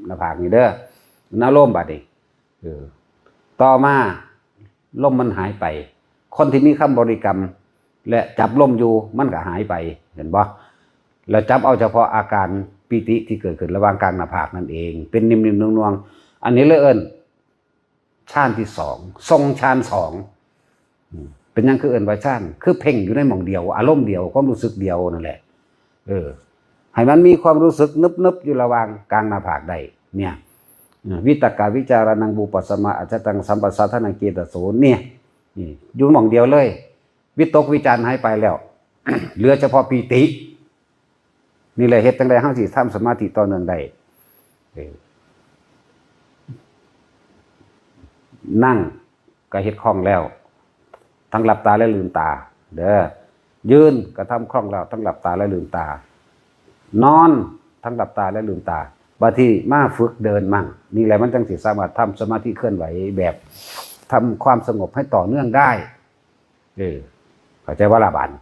น้าผากนี่เด้อ อุณาโลมบัดนี้ เออ ต่อมาลมมันหายไป คนที่มีคำบริกรรม และจับลมอยู่ มันก็หายไป เห็นบ่ แล้วจับเอาเฉพาะอาการปีติที่เกิดขึ้นระหว่างกลางหน้าผากนั่นเอง เป็นนิ่มๆ นวลๆ อันนี้เลยเอิ้น ฌานที่สอง ทรงฌานสอง อืม เป็นหยังคือเอิ้นว่าฌาน คือเพ่งอยู่ในหม่องเดียว อารมณ์เดียว ความรู้สึกเดียวนั่นแหละ เออ ให้มันมีความรู้สึกนึบๆ อยู่ระหว่างกลางหน้าผากได้ เนี่ย เออ วิตกวิจารณัง วิปสมาอัจฉตัง สัมปสาทานัง เจตโส เนี่ย นี่ อยู่หม่องเดียวเลย วิตกวิจารหายไปแล้ว เหลือเฉพาะปีติ นี่แหละเฮ็ดจั่งใดเฮาสิทำสมาธิต่อเนื่องได้ เออ นั่งก็เฮ็ดคล่องแล้ว ทั้งหลับตาและลืมตา เด้อ ยืนก็ทำคล่องแล้ว ทั้งหลับตาและลืมตา นอนทั้งหลับตาและลืมตา บาดนี้มาฝึกเดินมั่ง นี่แหละมันจั่งสิสามารถทำสมาธิเคลื่อนไหวแบบทำความสงบให้ต่อเนื่องได้ เออ เข้าใจบ่ล่ะบาดนี้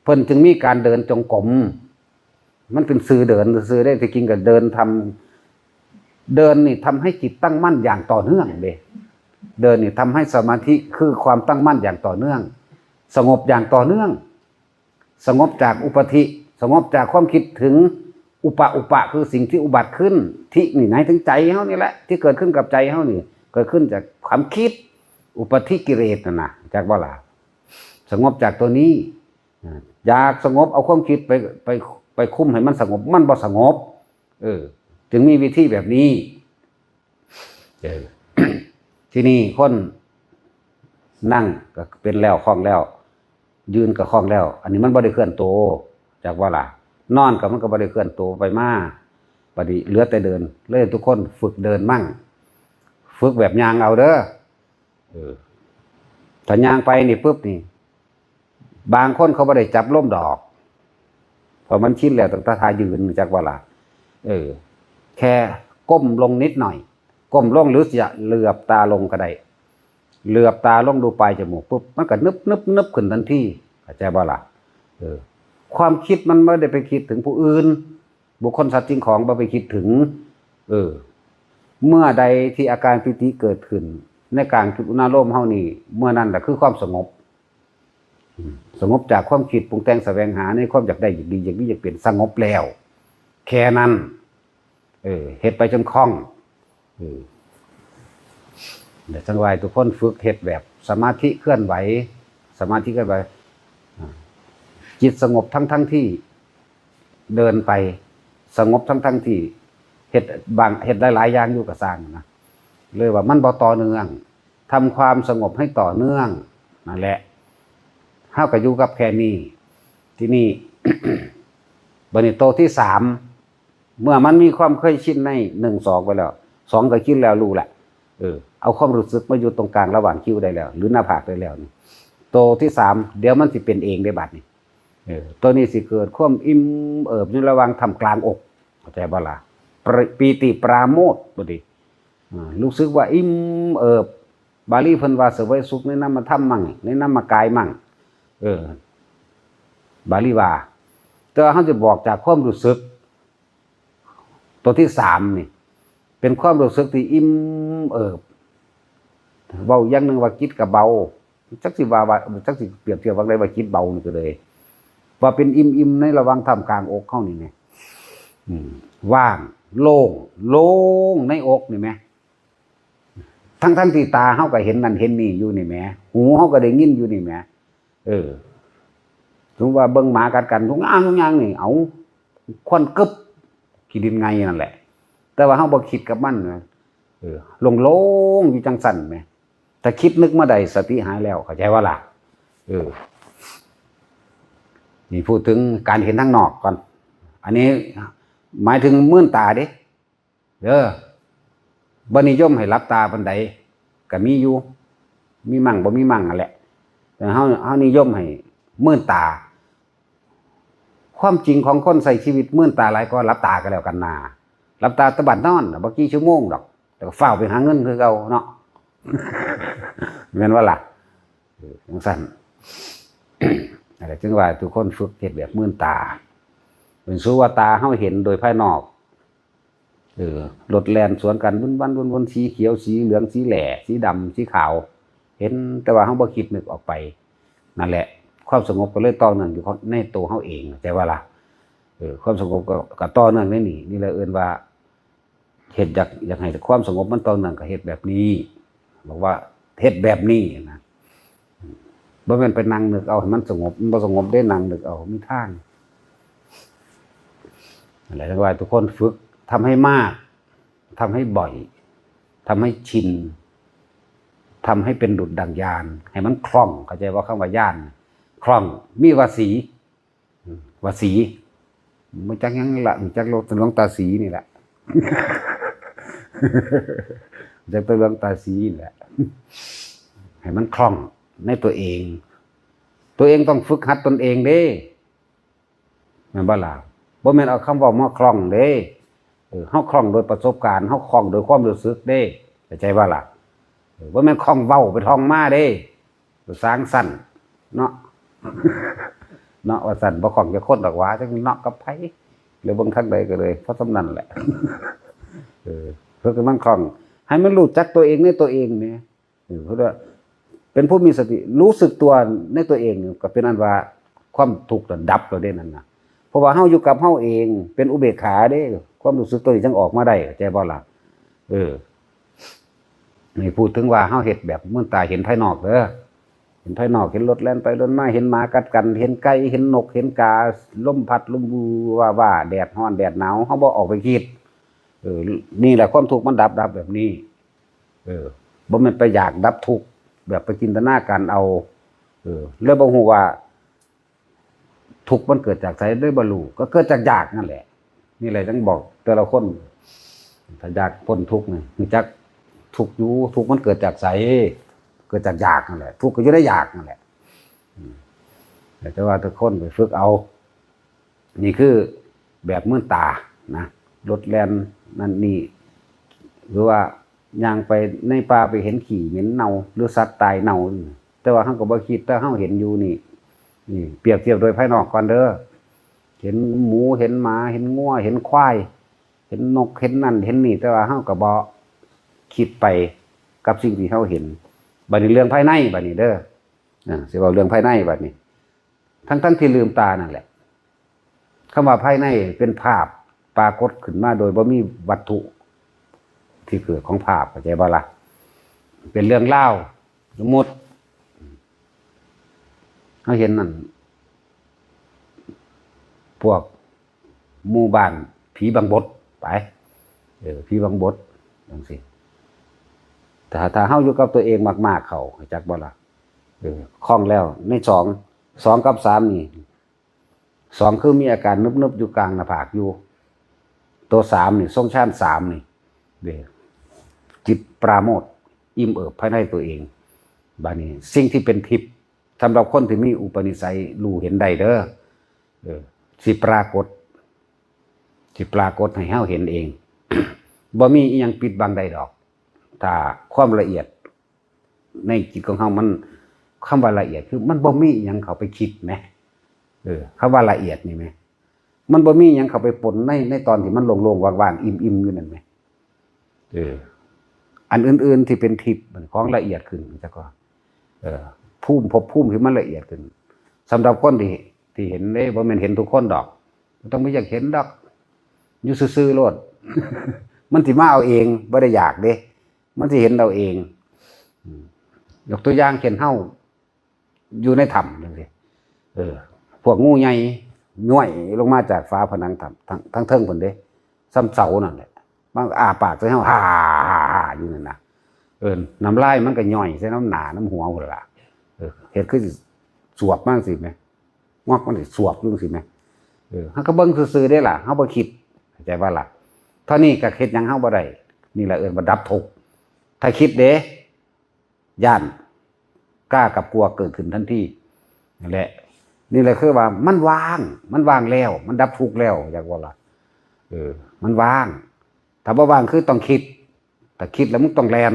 เพิ่นจึงมีการเดินจงกรม มันเป็นชื่อเดินซื่อๆ เด้ ที่จริงก็เดินทำ เดินนี่ทำให้จิตตั้งมั่นอย่างต่อเนื่องเด้ เดินนี่ทำให้สมาธิคือความตั้งมั่นอย่างต่อเนื่อง สงบอย่างต่อเนื่อง สงบจากอุปธิ สงบจากความคิดถึง อุปะ อุปะ คือสิ่งที่อุบัติขึ้น ธินี่หมายถึงใจเฮานี่แหละ ที่เกิดขึ้นกับใจเฮานี่ เกิดขึ้นจากความคิด อุปธิกิเลสนั่นน่ะ จักบ่ล่ะ สงบจากตัวนี้ อ่า อยากสงบ เอาความคิดไป ไป ไปคุมให้มันสงบ มันบ่สงบ เออ จึงมีวิธีแบบนี้ เออ ที่นี่คนนั่งก็เป็นแล้ว คล่องแล้ว ยืนก็คล่องแล้ว อันนี้มันบ่ได้เคลื่อนตัว จักบ่ล่ะ นอนก็มันก็บ่ได้เคลื่อนตัวไปมา บัดนี้เหลือแต่เดิน เลยทุกคนฝึกเดินมั่ง ฝึกแบบย่างเอาเด้อ เออ ถ้าย่างไปนี่ปุ๊บนี่ บางคนเขาบ่ได้จับลมดอก เพราะมันชินแล้วตั้งแต่ท่ายืน จักว่าล่ะ เออ แค่ก้มลงนิดหน่อย ก้มลงหรือจะเหลือบตาลงก็ได้ เหลือบตาลงดูปลายจมูกปุ๊บ มันก็นึบนึบนึบขึ้นทันที เข้าใจบ่ล่ะ เออ ความคิดมันไม่ได้ไปคิดถึงผู้อื่น บุคคลสัตว์สิ่งของบ่ไปคิดถึง เออ เมื่อใดที่อาการปีติเกิดขึ้น ในกลางจุดอุณาโลมเฮานี่ เมื่อนั้นแหละคือความสงบ อืม สงบจากความคิดปรุงแต่งแสวงหาในความอยากได้ อยากดี อยากมี อยากเป็น สงบแล้ว แค่นั้น เออ เฮ็ดไปจนคล่อง เออ เดี๋ยวจังว่าให้ทุกคนฝึกเฮ็ดแบบสมาธิเคลื่อนไหว สมาธิเคลื่อนไหว อ่า จิตสงบทั้งๆที่เดินไป สงบทั้งๆที่เฮ็ดบาง เฮ็ดหลายๆอย่างอยู่ก็ซ่างนะ เลยว่ามันบ่ต่อเนื่อง ทำความสงบให้ต่อเนื่อง นั่นแหละ เฮาก็อยู่กับแค่นี้ ทีนี้ บัดนี้โตที่สาม เมื่อมันมีความเคยชินในหนึ่ง สองไปแล้ว สอง ก็ชินแล้ว รู้ละ เออ เอาความรู้สึกมาอยู่ตรงกลางระหว่างคิ้วได้แล้ว หรือหน้าผากได้แล้วนี่ โตที่สาม เดี๋ยวมันสิเป็นเองได้บัดนี้ เออ ตัวนี้สิเกิดความอิ่มเอิบอยู่ระหว่างท่ามกลางอก เข้าใจบ่ล่ะ ปริ- ปีติปราโมทย์ บ่ดี อ่า รู้สึกว่าอิ่มเอิบ บาลีเพิ่นว่าเสวยสุขในนามธรรมมั่ง ในนามกายมั่ง เออ บาลีว่า แต่ว่าเฮาจะบอกจากความรู้สึก ตัวที่สามนี่ เป็นความรู้สึกที่อิ่มเอิบ เว้าอย่างหนึ่งว่าจิตก็เบา จักสิว่า ว่า จักสิเปรียบเทียบว่าไดว่าจิตเบานี่ก็เลย ว่าเป็นอิ่มๆในระหว่างท่ามกลางอกเฮานี่แหม อืม ว่าง โล่ง โล่งในอกนี่แหม ทั้งๆที่ตาเฮาก็เห็นนั่นเห็นนี่อยู่นี่แหม หูเฮาก็ได้ยินอยู่นี่แหม เออ สมมุติว่าเบิ่งหมากัดกัน ทุกอย่าง ทุกอย่างนี่ เอา ควันกึบ ขี้ดินไงนั่นแหละ แต่ว่าเฮาบ่คิดกับมันนะ เออ โล่งๆอยู่จังซั่นแหม แต่คิดนึกมาได้สติหายแล้ว เข้าใจบ่ล่ะ เออ นี่พูดถึงการเห็นทางนอกก่อน อันนี้หมายถึงมื่นตาเด้ เด้อ บ่นิยมให้หลับตาปานใด ก็มีอยู่ มีมั่งบ่มีมั่งนั่นแหละ แต่เฮา เฮานิยมให้มื่นตา ความจริงของคนใช้ชีวิตมื่นตาหลายกว่าหลับตาก็แล้วกันนา หลับตาตะบัดนอนน่ะ บ่กี่ชั่วโมงดอก แต่ก็ฟ้าวไปหาเงินคือเก่าเนาะ แม่นบ่ล่ะ เออ จังซั่น นั่นแหละ จึงว่าทุกคนฝึกเฮ็ดแบบมื่นตา เป็นสุว่าตาเฮาเห็นโดยภายนอก เออ รถแล่นสวนกัน วนๆๆ สีเขียว สีเหลือง สีแหล่ สีดำ สีขาว เห็น แต่ว่าเฮาบ่คิดนึกออกไป นั่นแหละ ความสงบก็เลยต่อเนื่องอยู่ในตัวเฮาเอง เข้าใจบ่ล่ะ เออ ความสงบก็ ก็ต่อเนื่องในนี่ นี่แหละเอิ้นว่า เฮ็ดอยาก อยากให้ความสงบมันต่อเนื่องก็เฮ็ดแบบนี้ บอกว่าเฮ็ดแบบนี้นะ บ่แม่นไปนั่งนึกเอาให้มันสงบ มันบ่สงบเด้ นั่งนึกเอา มีทาง อะไรทั้งหลาย ทุกคนฝึก ทำให้มาก ทำให้บ่อย ทำให้ชิน ทำให้เป็นดุจดั่งญาณ ให้มันคล่อง เข้าใจว่าคำว่าญาณ คล่อง มีว่าสี อืม ว่าสี บ่จักหยังละ จักหลวงตาสีนี่แหละ จักแต่หลวงตาสีนี่แหละ ให้มันคล่องในตัวเอง ตัวเองต้องฝึกหัดตนเองเด้ แม่นบ่ล่ะ บ่แม่นเอาคำเว้ามาคล่องเด้ เออ เฮาคล่องโดยประสบการณ์ เฮาคล่องโดยความรู้สึกเด้ เข้าใจบ่ล่ะ เออ บ่แม่นคล่องเว้าไปท่องมาเด้ สร้างสรรค์เนาะ เนาะ ว่าซั่น บ่คล่องจักคนดอกหวา จักเนาะกับไผ หรือเบิ่งทางใดก็เลย เพราะส่ำนั้นแหละ เออ เพิ่นกำลังคล่อง ให้มันรู้จักตัวเองในตัวเองแหม เออ เพราะว่าเป็นผู้มีสติ รู้สึกตัวในตัวเองนี่ ก็เป็นอันว่าความทุกข์น่ะดับแล้วเด้นั่นน่ะ เพราะว่าเฮาอยู่กับเฮาเอง เป็นอุเบกขาเด้ ความรู้สึกตัวนี้จั่งออกมาได้ เข้าใจบ่ล่ะ เออ นี่พูดถึงว่าเฮาเฮ็ดแบบมื่นตาเห็นภายนอกเด้อ เห็นภายนอก เห็นรถแล่นไปแล่นมา เห็นหมากัดกัน เห็นไก่ เห็นนก เห็นกา ลมพัด ลมวูว่าว่า แดดร้อน แดดหนาว เฮาบ่ออกไปคิด เออ นี่แหละความทุกข์มันดับ ดับแบบนี้ เออ บ่แม่นไปอยากดับทุกข์ แบบไปจินตนาการเอา เออ แล้วบ่ฮู้ว่า ทุกข์มันเกิดจากไส เลยบ่ฮู้ ก็เกิดจากอยากนั่นแหละ นี่แหละจั่งบอกแต่ละคน ถ้าอยากพ้นทุกข์นี่ รู้จักทุกข์อยู่ ทุกข์มันเกิดจากไส เกิดจากอยากนั่นแหละ ทุกข์ก็อยู่ในอยากนั่นแหละ อืม แต่ว่าทุกคนไปฝึกเอา นี่คือแบบเมินตานะ รถแล่นนั่นนี่ หรือว่าย่างไปในป่าไปเห็นขี้เหม็นเน่า หรือสัตว์ตายเน่า แต่ว่าเราก็บ่คิด แต่เราเห็นอยู่นี่ นี่เปรียบเทียบโดยภายนอกก่อนเด้อ เห็นหมู เห็นหมา เห็นงัว เห็นควาย เห็นนก เห็นนั่น เห็นนี่ แต่ว่าเราก็บ่คิดไปกับสิ่งที่เราเห็น บัดนี้เรื่องภายในบัดนี้เด้อ อ่า สิเว้าเรื่องภายในบัดนี้ ทั้งๆที่ลืมตานั่นแหละ คำว่าภายในเป็นภาพปรากฏขึ้นมาโดยบ่มีวัตถุที่เกิดของภาพ เข้าใจบ่ล่ะ เป็นเรื่องราว สมมุติ เราเห็นนั่น พวกหมู่บ้านผีบังบดไป เออ ผีบังบด จั่งซี้ ถ้า ถ้าเราอยู่กับตัวเองมากๆ เข้า เข้าใจบ่ล่ะ เออ คล่องแล้ว ในสอง สองกับสามนี่ สองคือมีอาการนึบๆ อยู่กลางหน้าผากอยู่ ตัวสามนี่ ทรงฌานสามนี่ เด้ จิตปราโมทย์ อิ่มเอิบภายในตัวเอง บัดนี้ สิ่งที่เป็นทิพย์ สำหรับคนที่มีอุปนิสัยรู้เห็นได้เด้อ เออ สิปรากฏ สิปรากฏให้เราเห็นเอง บ่มีอิหยังปิดบังได้ดอก ถ้าความละเอียดในจิตของเรามัน คำว่าละเอียดคือมันบ่มีอิหยังเข้าไปคิดแหม เออ คำว่าละเอียดนี่แหม มันบ่มีอิหยังเข้าไปปนใน ในตอนที่มันโล่งๆ ว่างๆ อิ่มๆ อยู่นั่นแหม เออ อันอื่นๆ ที่เป็นทิพย์ มันของละเอียดขึ้น จั่งซี้ เออ ภูมิ ภพภูมิที่มันละเอียดขึ้น สำหรับคนที่ ที่เห็นเด้ บ่แม่นเห็นทุกคนดอก บ่ต้องไปอยากเห็นดอก อยู่ซื่อๆ โลด มันสิมาเอาเอง บ่ได้อยากเด้ มันสิเห็นเอาเอง อืม ยกตัวอย่างเช่นเฮาอยู่ในถ้ำจั่งซี้ เออ พวกงูใหญ่ย้อยลงมาจากฝาผนังถ้ำ ทาง ทางเทิงพุ้นเด้ ส่ำเสานั่นแหละ มันอ้าปากใส่เฮา ฮ่าๆๆ อยู่นั่นน่ะ เออ น้ำลายมันก็ย้อยใส่นำหน้านำหัวพุ้นล่ะ เออ เฮ็ดคือสิสวบมาจั่งซี้แหม งอกมันสิสวบอยู่จั่งซี้แหม เออ เฮาก็เบิ่งซื่อๆ เด้ล่ะ เฮาบ่คิด เข้าใจบ่ล่ะ เท่านี้ก็เฮ็ดหยังเฮาบ่ได้ นี่แหละเอิ้นว่าดับทุกข์ ถ้าคิดเด้ ย่าน กล้ากับกลัวเกิดขึ้นทันที นั่นแหละ นี่แหละคือว่ามันว่าง มันว่างแล้ว มันดับทุกข์แล้ว เข้าใจบ่ล่ะ เออ มันว่าง ถ้าบ่ว่างคือต้องคิด ถ้าคิดแล้วมึงต้องแล่น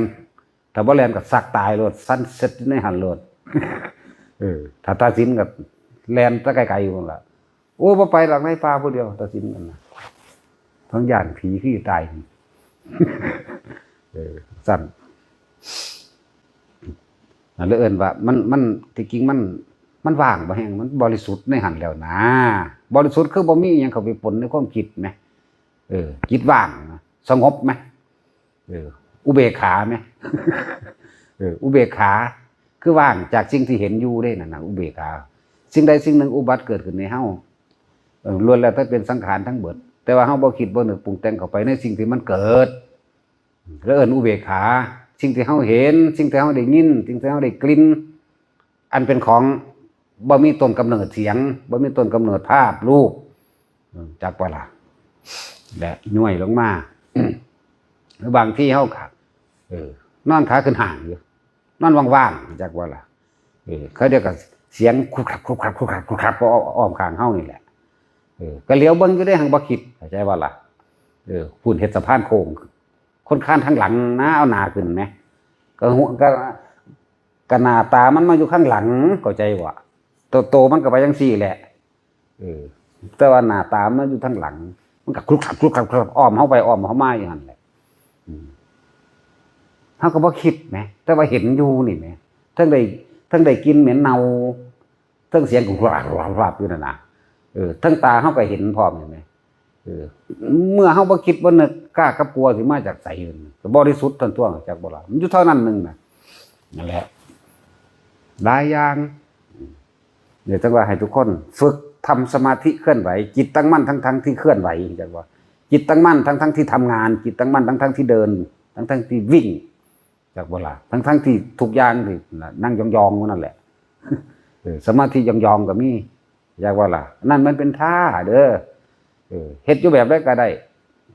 ถ้าบ่แล่นก็ซักตายโลด ซันเซ็ตอยู่ในหั่นโลด เออ ถ้าตัดสินก็แล่นแต่ไกลๆ พุ้นล่ะ โอ้ บ่ไปดอก ในป่าผู้เดียว ตัดสินกันนะ ทั้งย่านผีคือตาย เออ ซั่น นั่นเลยเอิ้นว่ามัน มัน ที่จริงมัน มันว่างบ่แฮง มันบริสุทธิ์ในหั่นแล้วนะ บริสุทธิ์คือบ่มีอิหยังเข้าไปปนในความคิดแหม เออ จิตว่างนะ สงบแหม เออ อุเบกขาแหม เออ อุเบกขา คือว่างจากสิ่งที่เห็นอยู่เด้นั่นน่ะ อุเบกขา สิ่งใดสิ่งหนึ่งอุบัติเกิดขึ้นในเฮา เออ ล้วนแล้วแต่เป็นสังขารทั้งเบิด แต่ว่าเฮาบ่คิดบ่นึกปรุงแต่งเข้าไปในสิ่งที่มันเกิด แล้วเอิ้นอุเบกขา สิ่งที่เฮาเห็น สิ่งที่เฮาได้ยิน สิ่งที่เฮาได้กลิ่น อันเป็นของบ่มีต้นกำเนิดเสียง บ่มีต้นกำเนิดภาพ รูป เออ จักบ่ล่ะ และย้อยลงมา หรือบางทีเฮาก็ เออ นอนขาขึ้นห้างอยู่ นอนว่างๆ จักบ่ล่ะ เออ เขาเดียวกับเสียงคลุกคลักคลุกคลักคลุกคลักคลุกคลัก ก็อ้อมข้างเฮานี่แหละ เออ ก็เหลียวเบิ่งอยู่เด้ หังบ่คิด เข้าใจบ่ล่ะ เออ พุ้นเฮ็ดสะพานโค้ง คนคานทางหลังนะ เอาหน้าขึ้นแหม ก็หัว ก็ ก็หน้าตามันมาอยู่ข้างหลัง เข้าใจบ่ โต โตมันก็ไปจั่งซี้แหละ เออ แต่ว่าหน้าตามันอยู่ทางหลัง มันก็คลุกคลักคลุกคลักคลุกคลัก อ้อมเฮาไปอ้อมเฮามาอยู่หั่นแหละ อืม เฮาก็บ่คิดแหม แต่ว่าเห็นอยู่นี่แหม ทั้งได้ ทั้งได้กลิ่นเหม็นเน่า ทั้งเสียงกรุบกรับกรุบกรับอยู่นั่นน่ะ เออ ทั้งตาเฮาก็เห็นพร้อมนี่แหม เออ เมื่อเฮาบ่คิดบ่นึก กล้ากับกลัวสิมาจากไส ก็บริสุทธิ์ทันท่วง จักบ่ล่ะ มันอยู่เท่านั้นหนึ่งน่ะ นั่นแหละ หลายอย่าง เดี๋ยวจังว่าให้ทุกคนฝึกทำสมาธิเคลื่อนไหว จิตตั้งมั่นทั้งๆที่เคลื่อนไหว จังว่า จิตตั้งมั่นทั้งๆที่ทำงาน จิตตั้งมั่นทั้งๆที่เดิน ทั้งๆที่วิ่ง จักบ่ล่ะ ทั้งๆที่ทุกอย่างที่นั่งยองๆอยู่นั่นแหละ เออ สมาธิยองๆก็มี อยากว่าล่ะ นั่นมันเป็นท่าเด้อ เออ เฮ็ดอยู่แบบใดก็ได้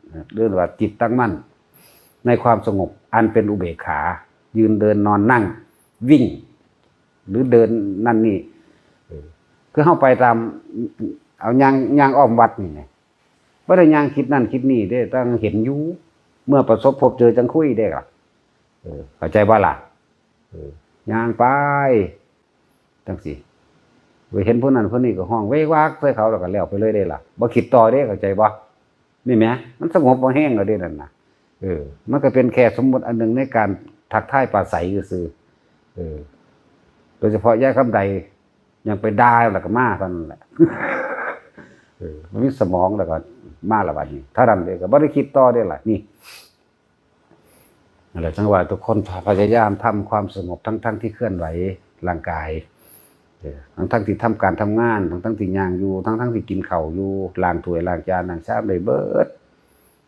เออ เรียกว่าจิตตั้งมั่น ในความสงบ อันเป็นอุเบกขา ยืนเดินนอนนั่ง วิ่ง หรือเดินนั่นนี่ เออ คือเฮาไปตาม เอาย่าง ย่างอ้อมวัดนี่ไง บ่ได้ย่างคิดนั่นคิดนี่เด้ ต้องเห็นอยู่ เมื่อประสบพบเจอจังคุยเด้ล่ะ เออ เข้าใจบ่ล่ะ เออ ย่างไป จังซี่ ไปเห็นผู้นั้นผู้นี้ก็ฮ้องเวกวากใส่เขา แล้วก็แล้วไปเลยเด้ล่ะ บ่คิดต่อเด้ เข้าใจบ่ นี่แหม มันสงบบ่แฮงแล้วเด้นั่นน่ะ เออ มันก็เป็นแค่สมมุติอันหนึ่งในการทักทายปราศรัยซื่อๆ เออ โดยเฉพาะยายคำใด ยังไปด่าแล้วก็มาเท่านั้นแหละ เออ มันมีสมองแล้วก็มาละบัดนี้ เท่านั้นเอง ก็บ่ได้คิดต่อเด้ล่ะ นี่ นั่นแหละ จังว่าทุกคนพยายามทำความสงบทั้งๆที่เคลื่อนไหวร่างกาย เออ ทั้งๆที่ทำการทำงาน ทั้งๆที่ย่างอยู่ ทั้งๆที่กินข้าวอยู่ ล้างถ้วยล้างจานล้างชามได้เบิด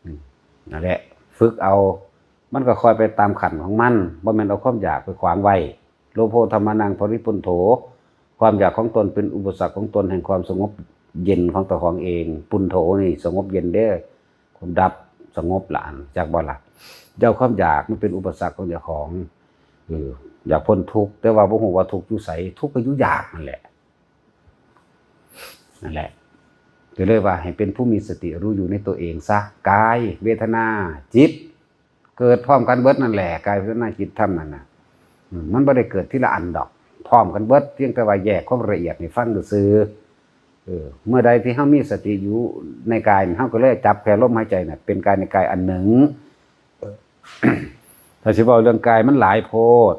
อืม นั่นแหละ ฝึกเอา มันก็ค่อยไปตามขั้นของมัน บ่แม่นเอาความอยากไปขวางไว้ โลโภธรรมานังปริปุณโถ ความอยากของตนเป็นอุปสรรคของตนแห่งความสงบเย็นของตัวของเอง ปุณโถนี่สงบเย็นเด้อ ความดับสงบละ จักบ่ล่ะ เจ้าความอยากมันเป็นอุปสรรคของเจ้าของ เออ อยากพ้นทุกข์ แต่ว่าบ่ฮู้ว่าทุกข์อยู่ไส ทุกข์ก็อยู่อยากนั่นแหละ นั่นแหละ ก็เลยว่าให้เป็นผู้มีสติรู้อยู่ในตัวเองซะ กาย เวทนา จิต เกิดพร้อมกันเบิดนั่นแหละ กาย เวทนา จิต ธรรมนั่นน่ะ อืม มันบ่ได้เกิดทีละอันดอก พร้อมกันเบิด เพียงแต่ว่าแยกความละเอียดให้ฟังซื่อๆ เออ เมื่อใดที่เฮามีสติอยู่ในกาย เฮาก็เลยจับแค่ลมหายใจน่ะ เป็นกายในกายอันหนึ่ง เออ ถ้าสิเว้าเรื่องกายมันหลายโพด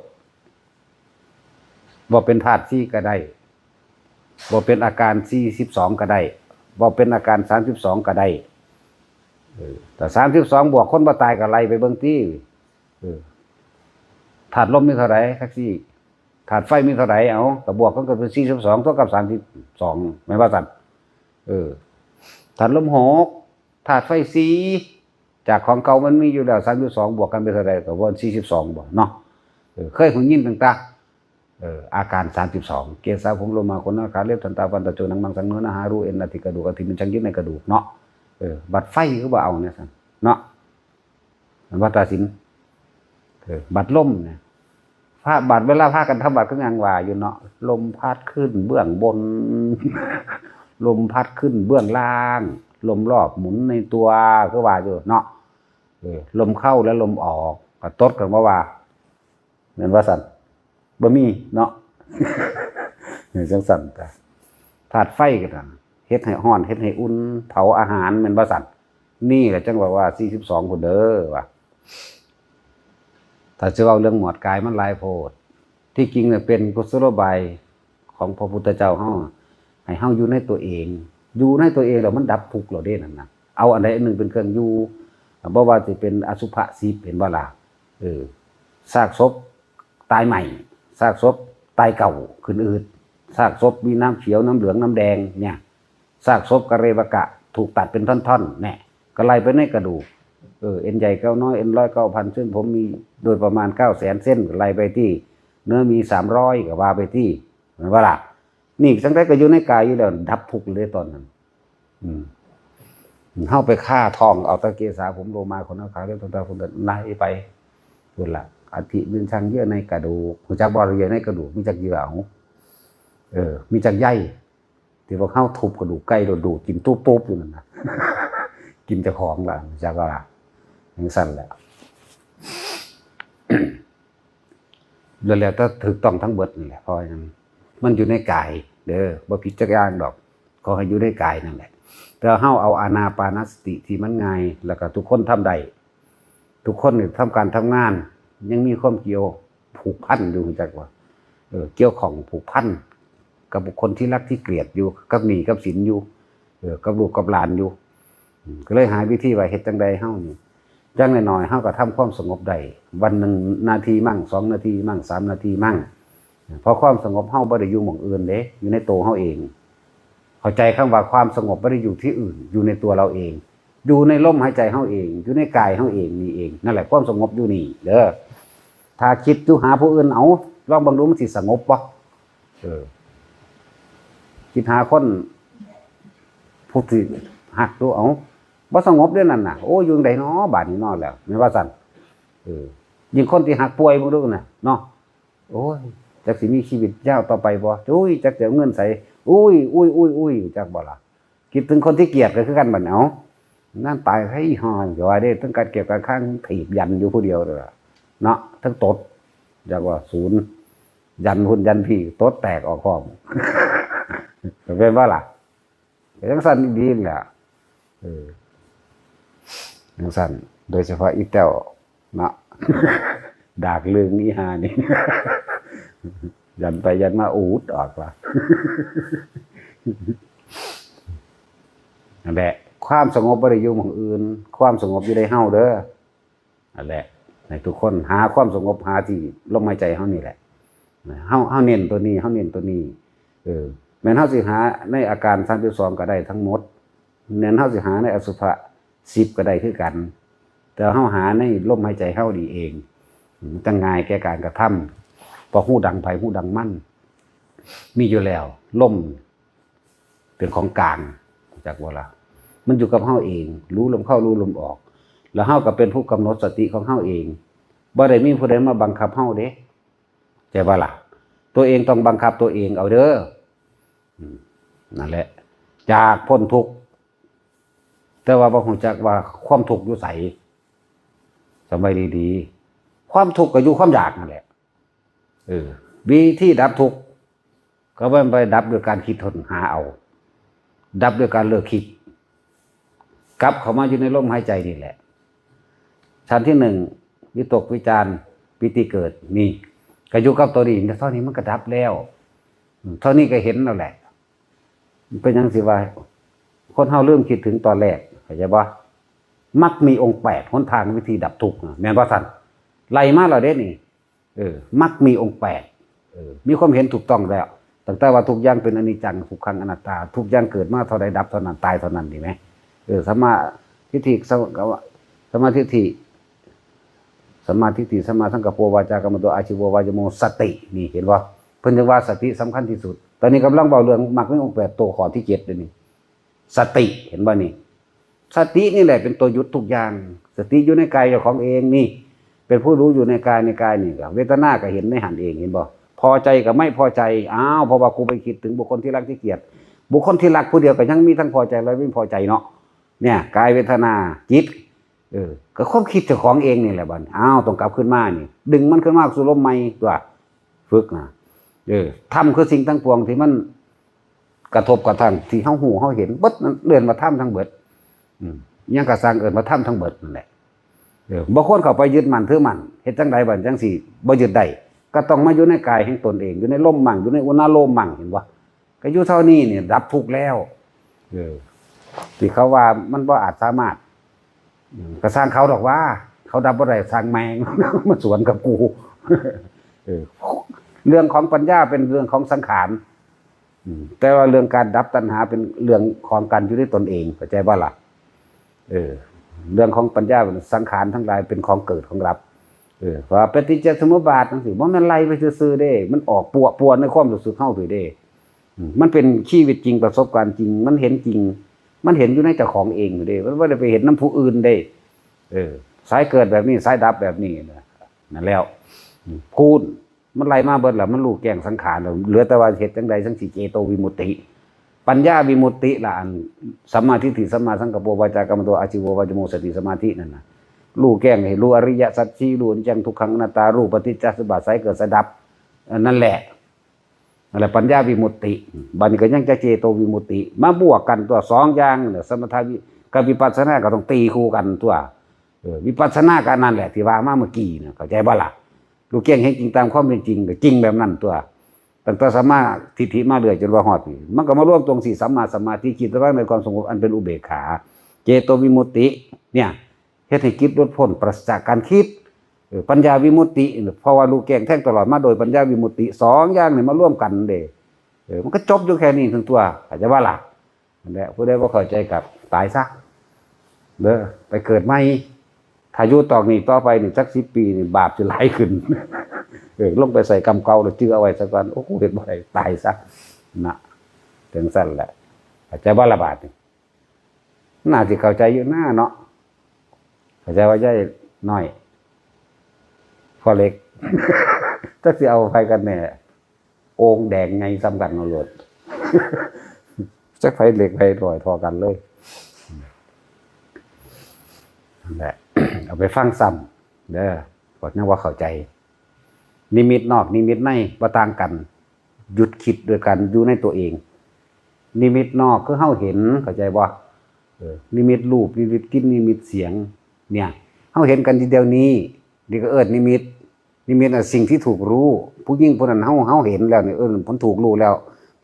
บ่เป็นธาตุสี่ก็ได้ บ่เป็นอาการสี่สิบสองก็ได้ บ่เป็นอาการสามสิบสองก็ได้ เออ แต่สามสิบสองบวกคนบ่ตายก็ไล่ไปเบิ่งติ เออ ธาตุลมมีเท่าใด จักซี่ ธาตุไฟมีเท่าใด เอา ก็บวกกันก็เป็นสี่สิบสองเท่ากับสามสิบสอง แม่นว่าซั่น เออ ธาตุลมหก ธาตุไฟสี่ จากของเก่ามันมีอยู่แล้วสามสิบสอง บวกกันเป็นเท่าใด ก็บ่สี่สิบสองบ่เนาะ เออ เคยหูยินตั้งแต่ เออ อาการสามสิบสอง เกสา ผม โลมา ขน หนัง ขา เล็บ ทันตา ฟัน ตะโจ หนัง มัง สัง เนื้อ เนื้อ หา รู เอ็น อธิ กระดูก อธิ มัน ชัง ยึดในกระดูกเนาะ เออ บัดไฟคือบ่เอาเนี่ยซั่นเนาะ มันว่าตาสิน เออ บัดลมเนี่ย พระ บัดเวลาพากันทำบัดก็ยังว่าอยู่เนาะ ลมพัดขึ้นเบื้องบน ลมพัดขึ้นเบื้องล่าง ลมรอบหมุนในตัว คือว่าอยู่เนาะ เออ ลมเข้าและลมออก ก็ตดกันว่าว่า แม่นว่าซั่น บ่มีเนาะ เออ จังซั่นกะ ธาตุไฟก็นั่น เฮ็ดให้ร้อน เฮ็ดให้อุ่น เผาอาหาร แม่นว่าซั่น นี่แหละจังว่าว่า สี่สิบสอง พุ้นเด้อ ว่า ถ้าสิเว้าเรื่องหมวดกายมันหลายโพด ที่จริงเนี่ยเป็นกุศโลบายของพระพุทธเจ้าเฮา ให้เฮาอยู่ในตัวเอง อยู่ในตัวเองแล้วมันดับทุกข์แล้วเด้นั่นน่ะ เอาอันใดอันหนึ่งเป็นเครื่องอยู่ บ่ว่าสิเป็นอสุภะสิบ เห็นบ่ล่ะ เออ ซากศพตายใหม่ ซากศพตายเก่าขึ้นอืด ซากศพมีน้ำเขียว น้ำเหลือง น้ำแดงเนี่ย ซากศพกะเรวกะ ถูกตัดเป็นท่อนๆ เนี่ย ก็ไล่ไปในกระดูก เออ เอ็นใหญ่เก้าน้อย เอ็นร้อยเก้าพัน เส้นผมมีโดยประมาณเก้าแสนเส้น ก็ไล่ไปที่ เนื้อมีสามร้อย ก็ว่าไปที่ แม่นบ่ล่ะ นี่จังใดก็อยู่ในกายอยู่แล้ว ดับทุกข์เลยตอนนั้น อืม เฮาไปฆ่าท้องเอาแต่เกสา ผม โลมา ขน หนัง ขา เล็บ ทันตา ฟัน เดิน ไล่ไป พุ้นล่ะ อธิ มัน ชัง เยื่อในกระดูก ฮู้จักบ่ เยื่อในกระดูก มีจักเยื่อ เอา เออ มีจักใย ที่พวกเฮาทุบกระดูกไก่โดดๆ กินตุ๊บๆ อยู่นั่นน่ะ กินเจ้าของล่ะ จักว่าล่ะ จังซั่นแหละ แล้ว แล้วแต่ถูกต้องทั้งเบิดนั่นแหละ เพราะว่าหยัง มันอยู่ในกายเด้อ บ่ผิดจักอย่างดอก ขอให้อยู่ในกายนั่นแหละ แต่เฮาเอาอานาปานสติที่มันง่าย แล้วก็ทุกคนทำได้ ทุกคนนี่ทำการทำงาน ยังมีความเกี่ยวผูกพันอยู่ ฮู้จักว่า เออ เกี่ยวข้องผูกพัน กับบุคคลที่รักที่เกลียดอยู่ กับหนี้กับสินอยู่ เออ กับลูกกับหลานอยู่ อืม ก็เลยหาวิธีว่าเฮ็ดจั่งใดเฮานี่ อย่างน้อยๆ เฮาก็ทำความสงบได้ วันหนึ่งนาทีมั่ง สองนาทีมั่ง สามนาทีมั่ง เพราะความสงบเฮาบ่ได้อยู่หม่องอื่นเด้ อยู่ในตัวเฮาเอง เข้าใจคำว่าความสงบบ่ได้อยู่ที่อื่น อยู่ในตัวเราเอง อยู่ในลมหายใจเฮาเอง อยู่ในกายเฮาเองนี่เอง นั่นแหละความสงบอยู่นี่เด้อ ถ้าคิดอยู่หาผู้อื่น เอา ลองเบิ่งดูมันสิสงบบ่ เออ คิดหาคนผู้ที่ฮักดู เอ้า บ่สงบเด้อนั่นน่ะ โอ้ อยู่จั่งใดน้อ บาดนี้น้อ แล้ว แม่นว่าซั่น เออ ยิ่งคนที่ฮักป่วยเบิ่งดูน่ะ เนาะ โอ้ย จักสิมีชีวิตยาวต่อไปบ่ อุ้ย จักสิเอาเงินไส อุ้ย อุ้ย อุ้ย อุ้ย จักบ่ล่ะ คิดถึงคนที่เกลียดก็คือกันบัดนี้ เอ้า นั่นตายไผฮ้อ อย่าว่าเด้ ทั้งการเก็บการค้างถีบยันอยู่ผู้เดียวเลยล่ะ เนาะ ทั้งตด จักว่าศูนย์ ยันพุ้นยันพี้ ตดแตกออกพร้อม เป็นบ่ล่ะ ก็จั่งซั่นอีหลีนั่นแหละ เออ จั่งซั่น โดยเฉพาะอีแต้วเนาะ ดากลึงอีห่านี่ ยันไปยันมา อูดออกละ นั่นแหละ ความสงบบ่ได้อยู่หม่องอื่น ความสงบอยู่ในเฮาเด้อ นั่นแหละ ให้ทุกคนหาความสงบ หาที่ลมหายใจเฮานี่แหละ เฮา เฮาเน้นตัวนี้ เฮาเน้นตัวนี้ เออ แม่นเฮาสิหาในอาการสามสิบสองก็ได้ทั้งหมด แม่นเฮาสิหาในอสุภะสิบก็ได้คือกัน แต่เฮาหาในลมหายใจเฮานี่เอง มันจั่งง่ายแก่การกระทำ เพราะฮู้ดังไผฮู้ดังมัน มีอยู่แล้ว ลมเป็นของกลาง จักบ่ล่ะ มันอยู่กับเฮาเอง รู้ลมเข้ารู้ลมออก แล้วเฮาก็เป็นผู้กำหนดสติของเฮาเอง บ่ได้มีผู้ใดมาบังคับเฮาเด้ ใช่บ่ล่ะ ตัวเองต้องบังคับตัวเองเอาเด้อ อืม นั่นแหละ อยากพ้นทุกข์ แต่ว่าบ่ฮู้จักว่าความทุกข์อยู่ไส จำไว้ดีๆ ความทุกข์ก็อยู่ความอยากนั่นแหละ เออ วิธีดับทุกข์ ก็บ่แม่นไปดับด้วยการคิดค้นหาเอา ดับด้วยการเลิกคิด กลับเข้ามาอยู่ในลมหายใจนี่แหละ ชั้นที่หนึ่ง วิตกวิจารปีติเกิด นี่ ก็อยู่กับตัวนี้ เท่านี้มันก็ดับแล้ว อืม เท่านี้ก็เห็นแล้วแหละ เป็นหยังสิว่า คนเฮาลืมคิดถึงตอนแรก เข้าใจบ่ มรรคมีองค์แปด หนทางวิธีดับทุกข์นะ แม่นบ่ซั่น ไล่มาแล้วเด้นี่ เออ มรรคมีองค์แปด เออ มีความเห็นถูกต้องแล้ว ตั้งแต่ว่าทุกอย่างเป็นอนิจจัง ทุกขังอนัตตา ทุกอย่างเกิดมาเท่าใดดับเท่านั้น ตายเท่านั้น นี่แหม เออ สัมมาทิฏฐิ สัม สัมมาทิฏฐิ สัมมาทิฏฐิ สัมมาสังกัปโป วาจากัมมันโต อาชีโว วายโม สติ นี่ เห็นบ่ เพิ่นจึงว่าสติสำคัญที่สุด ตอนนี้กำลังเว้าเรื่องมรรคมีองค์แปด ตัวข้อที่เจ็ดเด้นี่ สติ เห็นบ่นี่ สตินี่แหละเป็นตัวหยุดทุกอย่าง สติอยู่ในกายเจ้าของเองนี่ เป็นผู้รู้อยู่ในกาย ในกายนี่ก็ เวทนาก็เห็นในหั้นเอง เห็นบ่ พอใจกับไม่พอใจ อ้าว เพราะว่ากูไปคิดถึงบุคคลที่รักที่เกลียด บุคคลที่รักผู้เดียวก็ยังมีทั้งพอใจและไม่พอใจเนาะ เนี่ย กายเวทนาจิต เออ ก็ความคิดเจ้าของเองนี่แหละบัดนี้ อ้าว ต้องกลับขึ้นมานี่ ดึงมันขึ้นมาสู่ลมใหม่ตัว ฝึกนะ เออ ธรรมคือสิ่งทั้งปวงที่มันกระทบกระทั่ง ที่เฮาฮู้เฮาเห็น เบิดนั่นเอิ้นว่าธรรมทั้งเบิด อืม หยังก็ซ่างเอิ้นว่าธรรมทั้งเบิดนั่นแหละ เออ บ่ควรเข้าไปยึดมั่นถือมั่น เฮ็ดจั่งใดบัดจั่งสิบ่ยึดได้ ก็ต้องมาอยู่ในกายแห่งตนเอง อยู่ในลมมั่ง อยู่ในอุณาโลมมั่ง เห็นบ่ ก็อยู่เท่านี้นี่ดับทุกข์แล้ว เออ ที่เขาว่ามันบ่อาจสามารถ อืม ก็ซ่างเขาดอกว่า เขาดับบ่ได้ ซ่างแม่ง มาสวนกับกู เออ เรื่องของปัญญาเป็นเรื่องของสังขาร อืม แต่ว่าเรื่องการดับตัณหาเป็นเรื่องของการอยู่ในตนเอง เข้าใจบ่ล่ะ เออ เรื่องของปัญญาเป็นสังขารทั้งหลายเป็นของเกิดของดับ เออ เพราะว่าปฏิจจสมุปบาทจั่งซี้ บ่แม่นไล่ไปซื่อๆเด้ มันออกปัวๆในความรู้สึกเฮาซี้เด้ อืม มันเป็นชีวิตจริง ประสบการณ์จริง มันเห็นจริง มันเห็นอยู่ในเจ้าของเองอยู่เด้ มันบ่ได้ไปเห็นนำผู้อื่นเด้ เออ สายเกิดแบบนี้ สายดับแบบนี้นะ นั่นแล้ว อืม พูน มันไล่มาเบิดแล้ว มันรู้แจ้งสังขารแล้ว เหลือแต่ว่าเฮ็ดจั่งใดจั่งสิเจโตวิมุตติ ปัญญาวิมุตติละ อันสัมมาทิฏฐิ สัมมาสังกัปโป วาจากัมมันโต อาชีโว วายโม สติสมาธินั่นน่ะ รู้แจ้งให้รู้อริยสัจสี่ รู้อนิจจังทุกขังอนัตตา รู้ปฏิจจสมุปบาท สายเกิดสายดับ อันนั่นแหละ นั่นแหละปัญญาวิมุตติ บัดนี้ก็ยังจะเจโตวิมุตติ มาบวกกันตัวสองอย่างเนี่ย สมถะวิ กับวิปัสสนาก็ต้องตีคู่กันตัว เออ วิปัสสนาก็นั่นแหละที่ว่ามาเมื่อกี้น่ะ เข้าใจบ่ล่ะ รู้แจ้งเห็นจริงตามความเป็นจริง ก็จริงแบบนั้นตัว ตั้งแต่สัมมาทิฏฐิมาเรื่อยจนว่าฮอดนี่ มันก็มารวมตรงสี่สัมมาสมาธิ จิตตั้งในความสงบอันเป็นอุเบกขา เจโตวิมุตติ เนี่ย เฮ็ดให้จิตหลุดพ้นปราศจากการคิด เออ ปัญญาวิมุตติ เพราะว่ารู้แจ้งแทงตลอดมาโดยปัญญาวิมุตติ สองอย่างนี่มารวมกันเด้ เออ มันก็จบอยู่แค่นี้ทั้งตัว เข้าใจบ่ล่ะ นั่นแหละ ผู้ใดบ่เข้าใจก็ตายซะ เด้อ ไปเกิดใหม่ ถ้าอยู่ตอกนี้ต่อไปนี่จักสิบปีนี่บาปสิหลายขึ้น เออ ลงไปใส่กรรมเก่าแล้วจื้อเอาไว้ซะก่อน โอ้ กูเฮ็ดบ่ได้ ตายซะ นะ จั่งซั้นแหละ เข้าใจบ่ละบาดนี่ น่าสิเข้าใจอยู่หน้าเนาะ เข้าใจว่ายายน้อย พ่อเล็ก จักสิเอาไผกันแน่ โอ่งแดงไงซ้ำกันเอาโลด จักไผเล็กไผน้อยเท่ากันเลย นั่นแหละ เอาไปฟังซ้ำเด้อ ก็ยังว่าเข้าใจ นิมิตนอกนิมิตในบ่ต่างกัน หยุดคิดโดยการอยู่ในตัวเอง นิมิตนอกคือเฮาเห็น เข้าใจบ่ เออ นิมิตรูป นิมิตกลิ่น นิมิตเสียง เนี่ย เฮาเห็นกันทีเดียวนี้ นี่ก็เอิ้นนิมิต นิมิตน่ะสิ่งที่ถูกรู้ ผู้หญิงผู้นั้นเฮา เฮาเห็นแล้วนี่ เออ มันถูกรู้แล้ว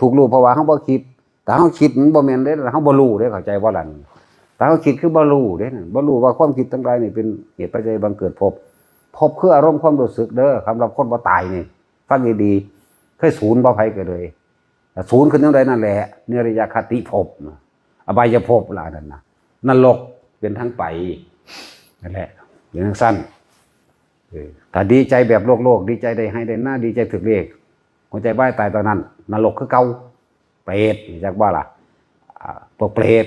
ถูกรู้เพราะว่าเฮาบ่คิด ถ้าเฮาคิดมันบ่แม่นเด้ เฮาบ่รู้เด้ เข้าใจบ่ล่ะ ถ้าเฮาคิดคือบ่รู้เด้ บ่รู้ว่าความคิดทั้งหลายนี่เป็นเหตุปัจจัยบังเกิดภพ ภพคืออารมณ์ความรู้สึกเด้อ สำหรับคนบ่ตายนี่ ฟังดีๆ เคยศูนย์บ่ ไผก็เลย ศูนย์ขึ้นจั่งใดนั่นแหละ นิรยาคติภพนะ อบายภพละอันนั้นนะ นรกเป็นทางไป นั่นแหละ เป็นจั่งซั้น เออ ถ้าดีใจแบบโลกๆ ดีใจได้ไฮ่ได้นา ดีใจถืกเลข หัวใจวายตายตอนนั้น นรกคือเก่า เปรต จักบ่ล่ะ อ่า พวกเปรต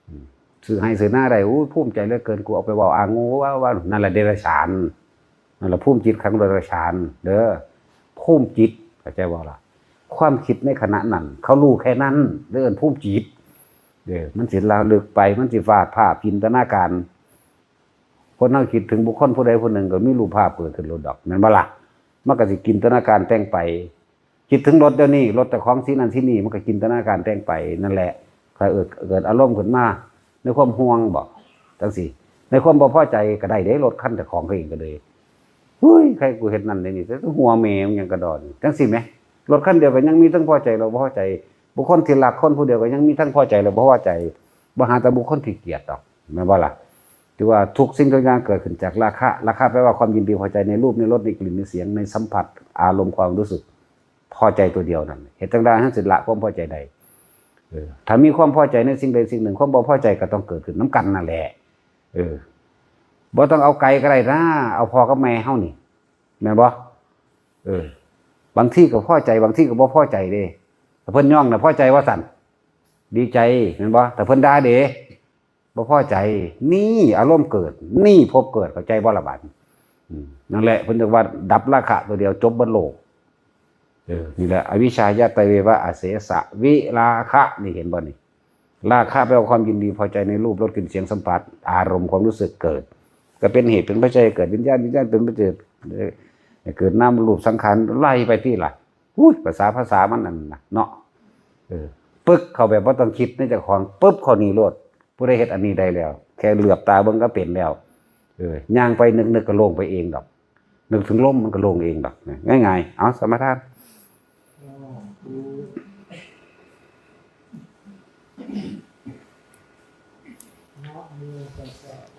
อืม ซื้อไฮ่ซื้อนาได้ อู้ ภูมิใจเหลือเกิน กูเอาไปเว้าอ้างโง่ว่า ว่า นั่นแหละเดรัจฉาน นั่นแหละภูมิจิตของเดรัจฉาน เด้อ ภูมิจิต เข้าใจบ่ล่ะ ความคิดในขณะนั้น เขารู้แค่นั้น เรียกว่าภูมิจิต เด้อ มันสิละลึกไป มันสิวาดภาพจินตนาการ คนเฮาคิดถึงบุคคลผู้ใดผู้หนึ่งก็มีรูปภาพเกิดขึ้นโลดดอก แม่นบ่ล่ะ มันก็สิจินตนาการแต่งไป คิดถึงรถเดี๋ยวนี้ รถเจ้าของสีนั่นสีนี่ มันก็จินตนาการแต่งไป นั่นแหละ ก็เกิด เกิดอารมณ์ขึ้นมา ในความห่วงบ่ จั่งซี้ ในความบ่พอใจก็ได้เด้ รถคันเจ้าของเองก็เลย เฮ้ย ใครกูเฮ็ดนั่นได้นี่ แต่หัวแม่มันยังกระดอน จั่งซี้แหม รถคันเดียวกันยังมีทั้งพอใจและบ่พอใจ บุคคลที่รักคนผู้เดียวก็ยังมีทั้งพอใจและบ่พอใจ บ่หาแต่บุคคลที่เกลียดดอก แม่นบ่ล่ะ ถือว่าทุกสิ่งทุกอย่างเกิดขึ้นจากราคะ ราคะแปลว่าความยินดีพอใจในรูป ในรส ในกลิ่น ในเสียง ในสัมผัส อารมณ์ความรู้สึก พอใจตัวเดียวนั่น เฮ็ดจั่งใด๋เฮาสิละความพอใจได้ เออ ถ้ามีความพอใจในสิ่งใดสิ่งหนึ่ง ความบ่พอใจก็ต้องเกิดขึ้นนำกันนั่นแหละ เออ บ่ต้องเอาไกลก็ได้นะ เอาพ่อกับแม่เฮานี่ แม่นบ่ เออ บางทีก็พอใจ บางทีก็บ่พอใจเด้ ถ้าเพิ่นย่องน่ะพอใจว่าซั่น ดีใจ แม่นบ่ ถ้าเพิ่นด่าเด้ บ่พอใจ นี่อารมณ์เกิด นี่ภพเกิด เข้าใจบ่ล่ะบาดนี้ อืม นั่นแหละ เพิ่นเรียกว่าดับราคะตัวเดียว จบเบิดโลก เออ นี่แหละ อวิชชายะเตเววะอเสสะ วิราคะ นี่เห็นบ่นี่ ราคะแปลว่าความยินดีพอใจในรูป รส กลิ่น เสียง สัมผัส อารมณ์ความรู้สึกเกิด ก็เป็นเหตุเป็นปัจจัยเกิดวิญญาณ วิญญาณเป็นปัจจัยเกิดนามรูปสังขาร ไล่ไปติล่ะ อุ้ย ภาษา ภาษามันนั่นน่ะเนาะ เออ ปึ๊กเข้าแบบบ่ต้องคิดในเจ้าของ ปึ๊บเข้านี่โลด ผู้ใดเฮ็ดอันนี้ได้แล้ว แค่เหลือบตาเบิ่งก็เป็นแล้ว เออ ย่างไปนึกๆ ก็โล่งไปเองดอก นึกถึงลมมันก็โล่งเองดอก ง่ายๆ เอาสมาทาน นะโมตัสสะ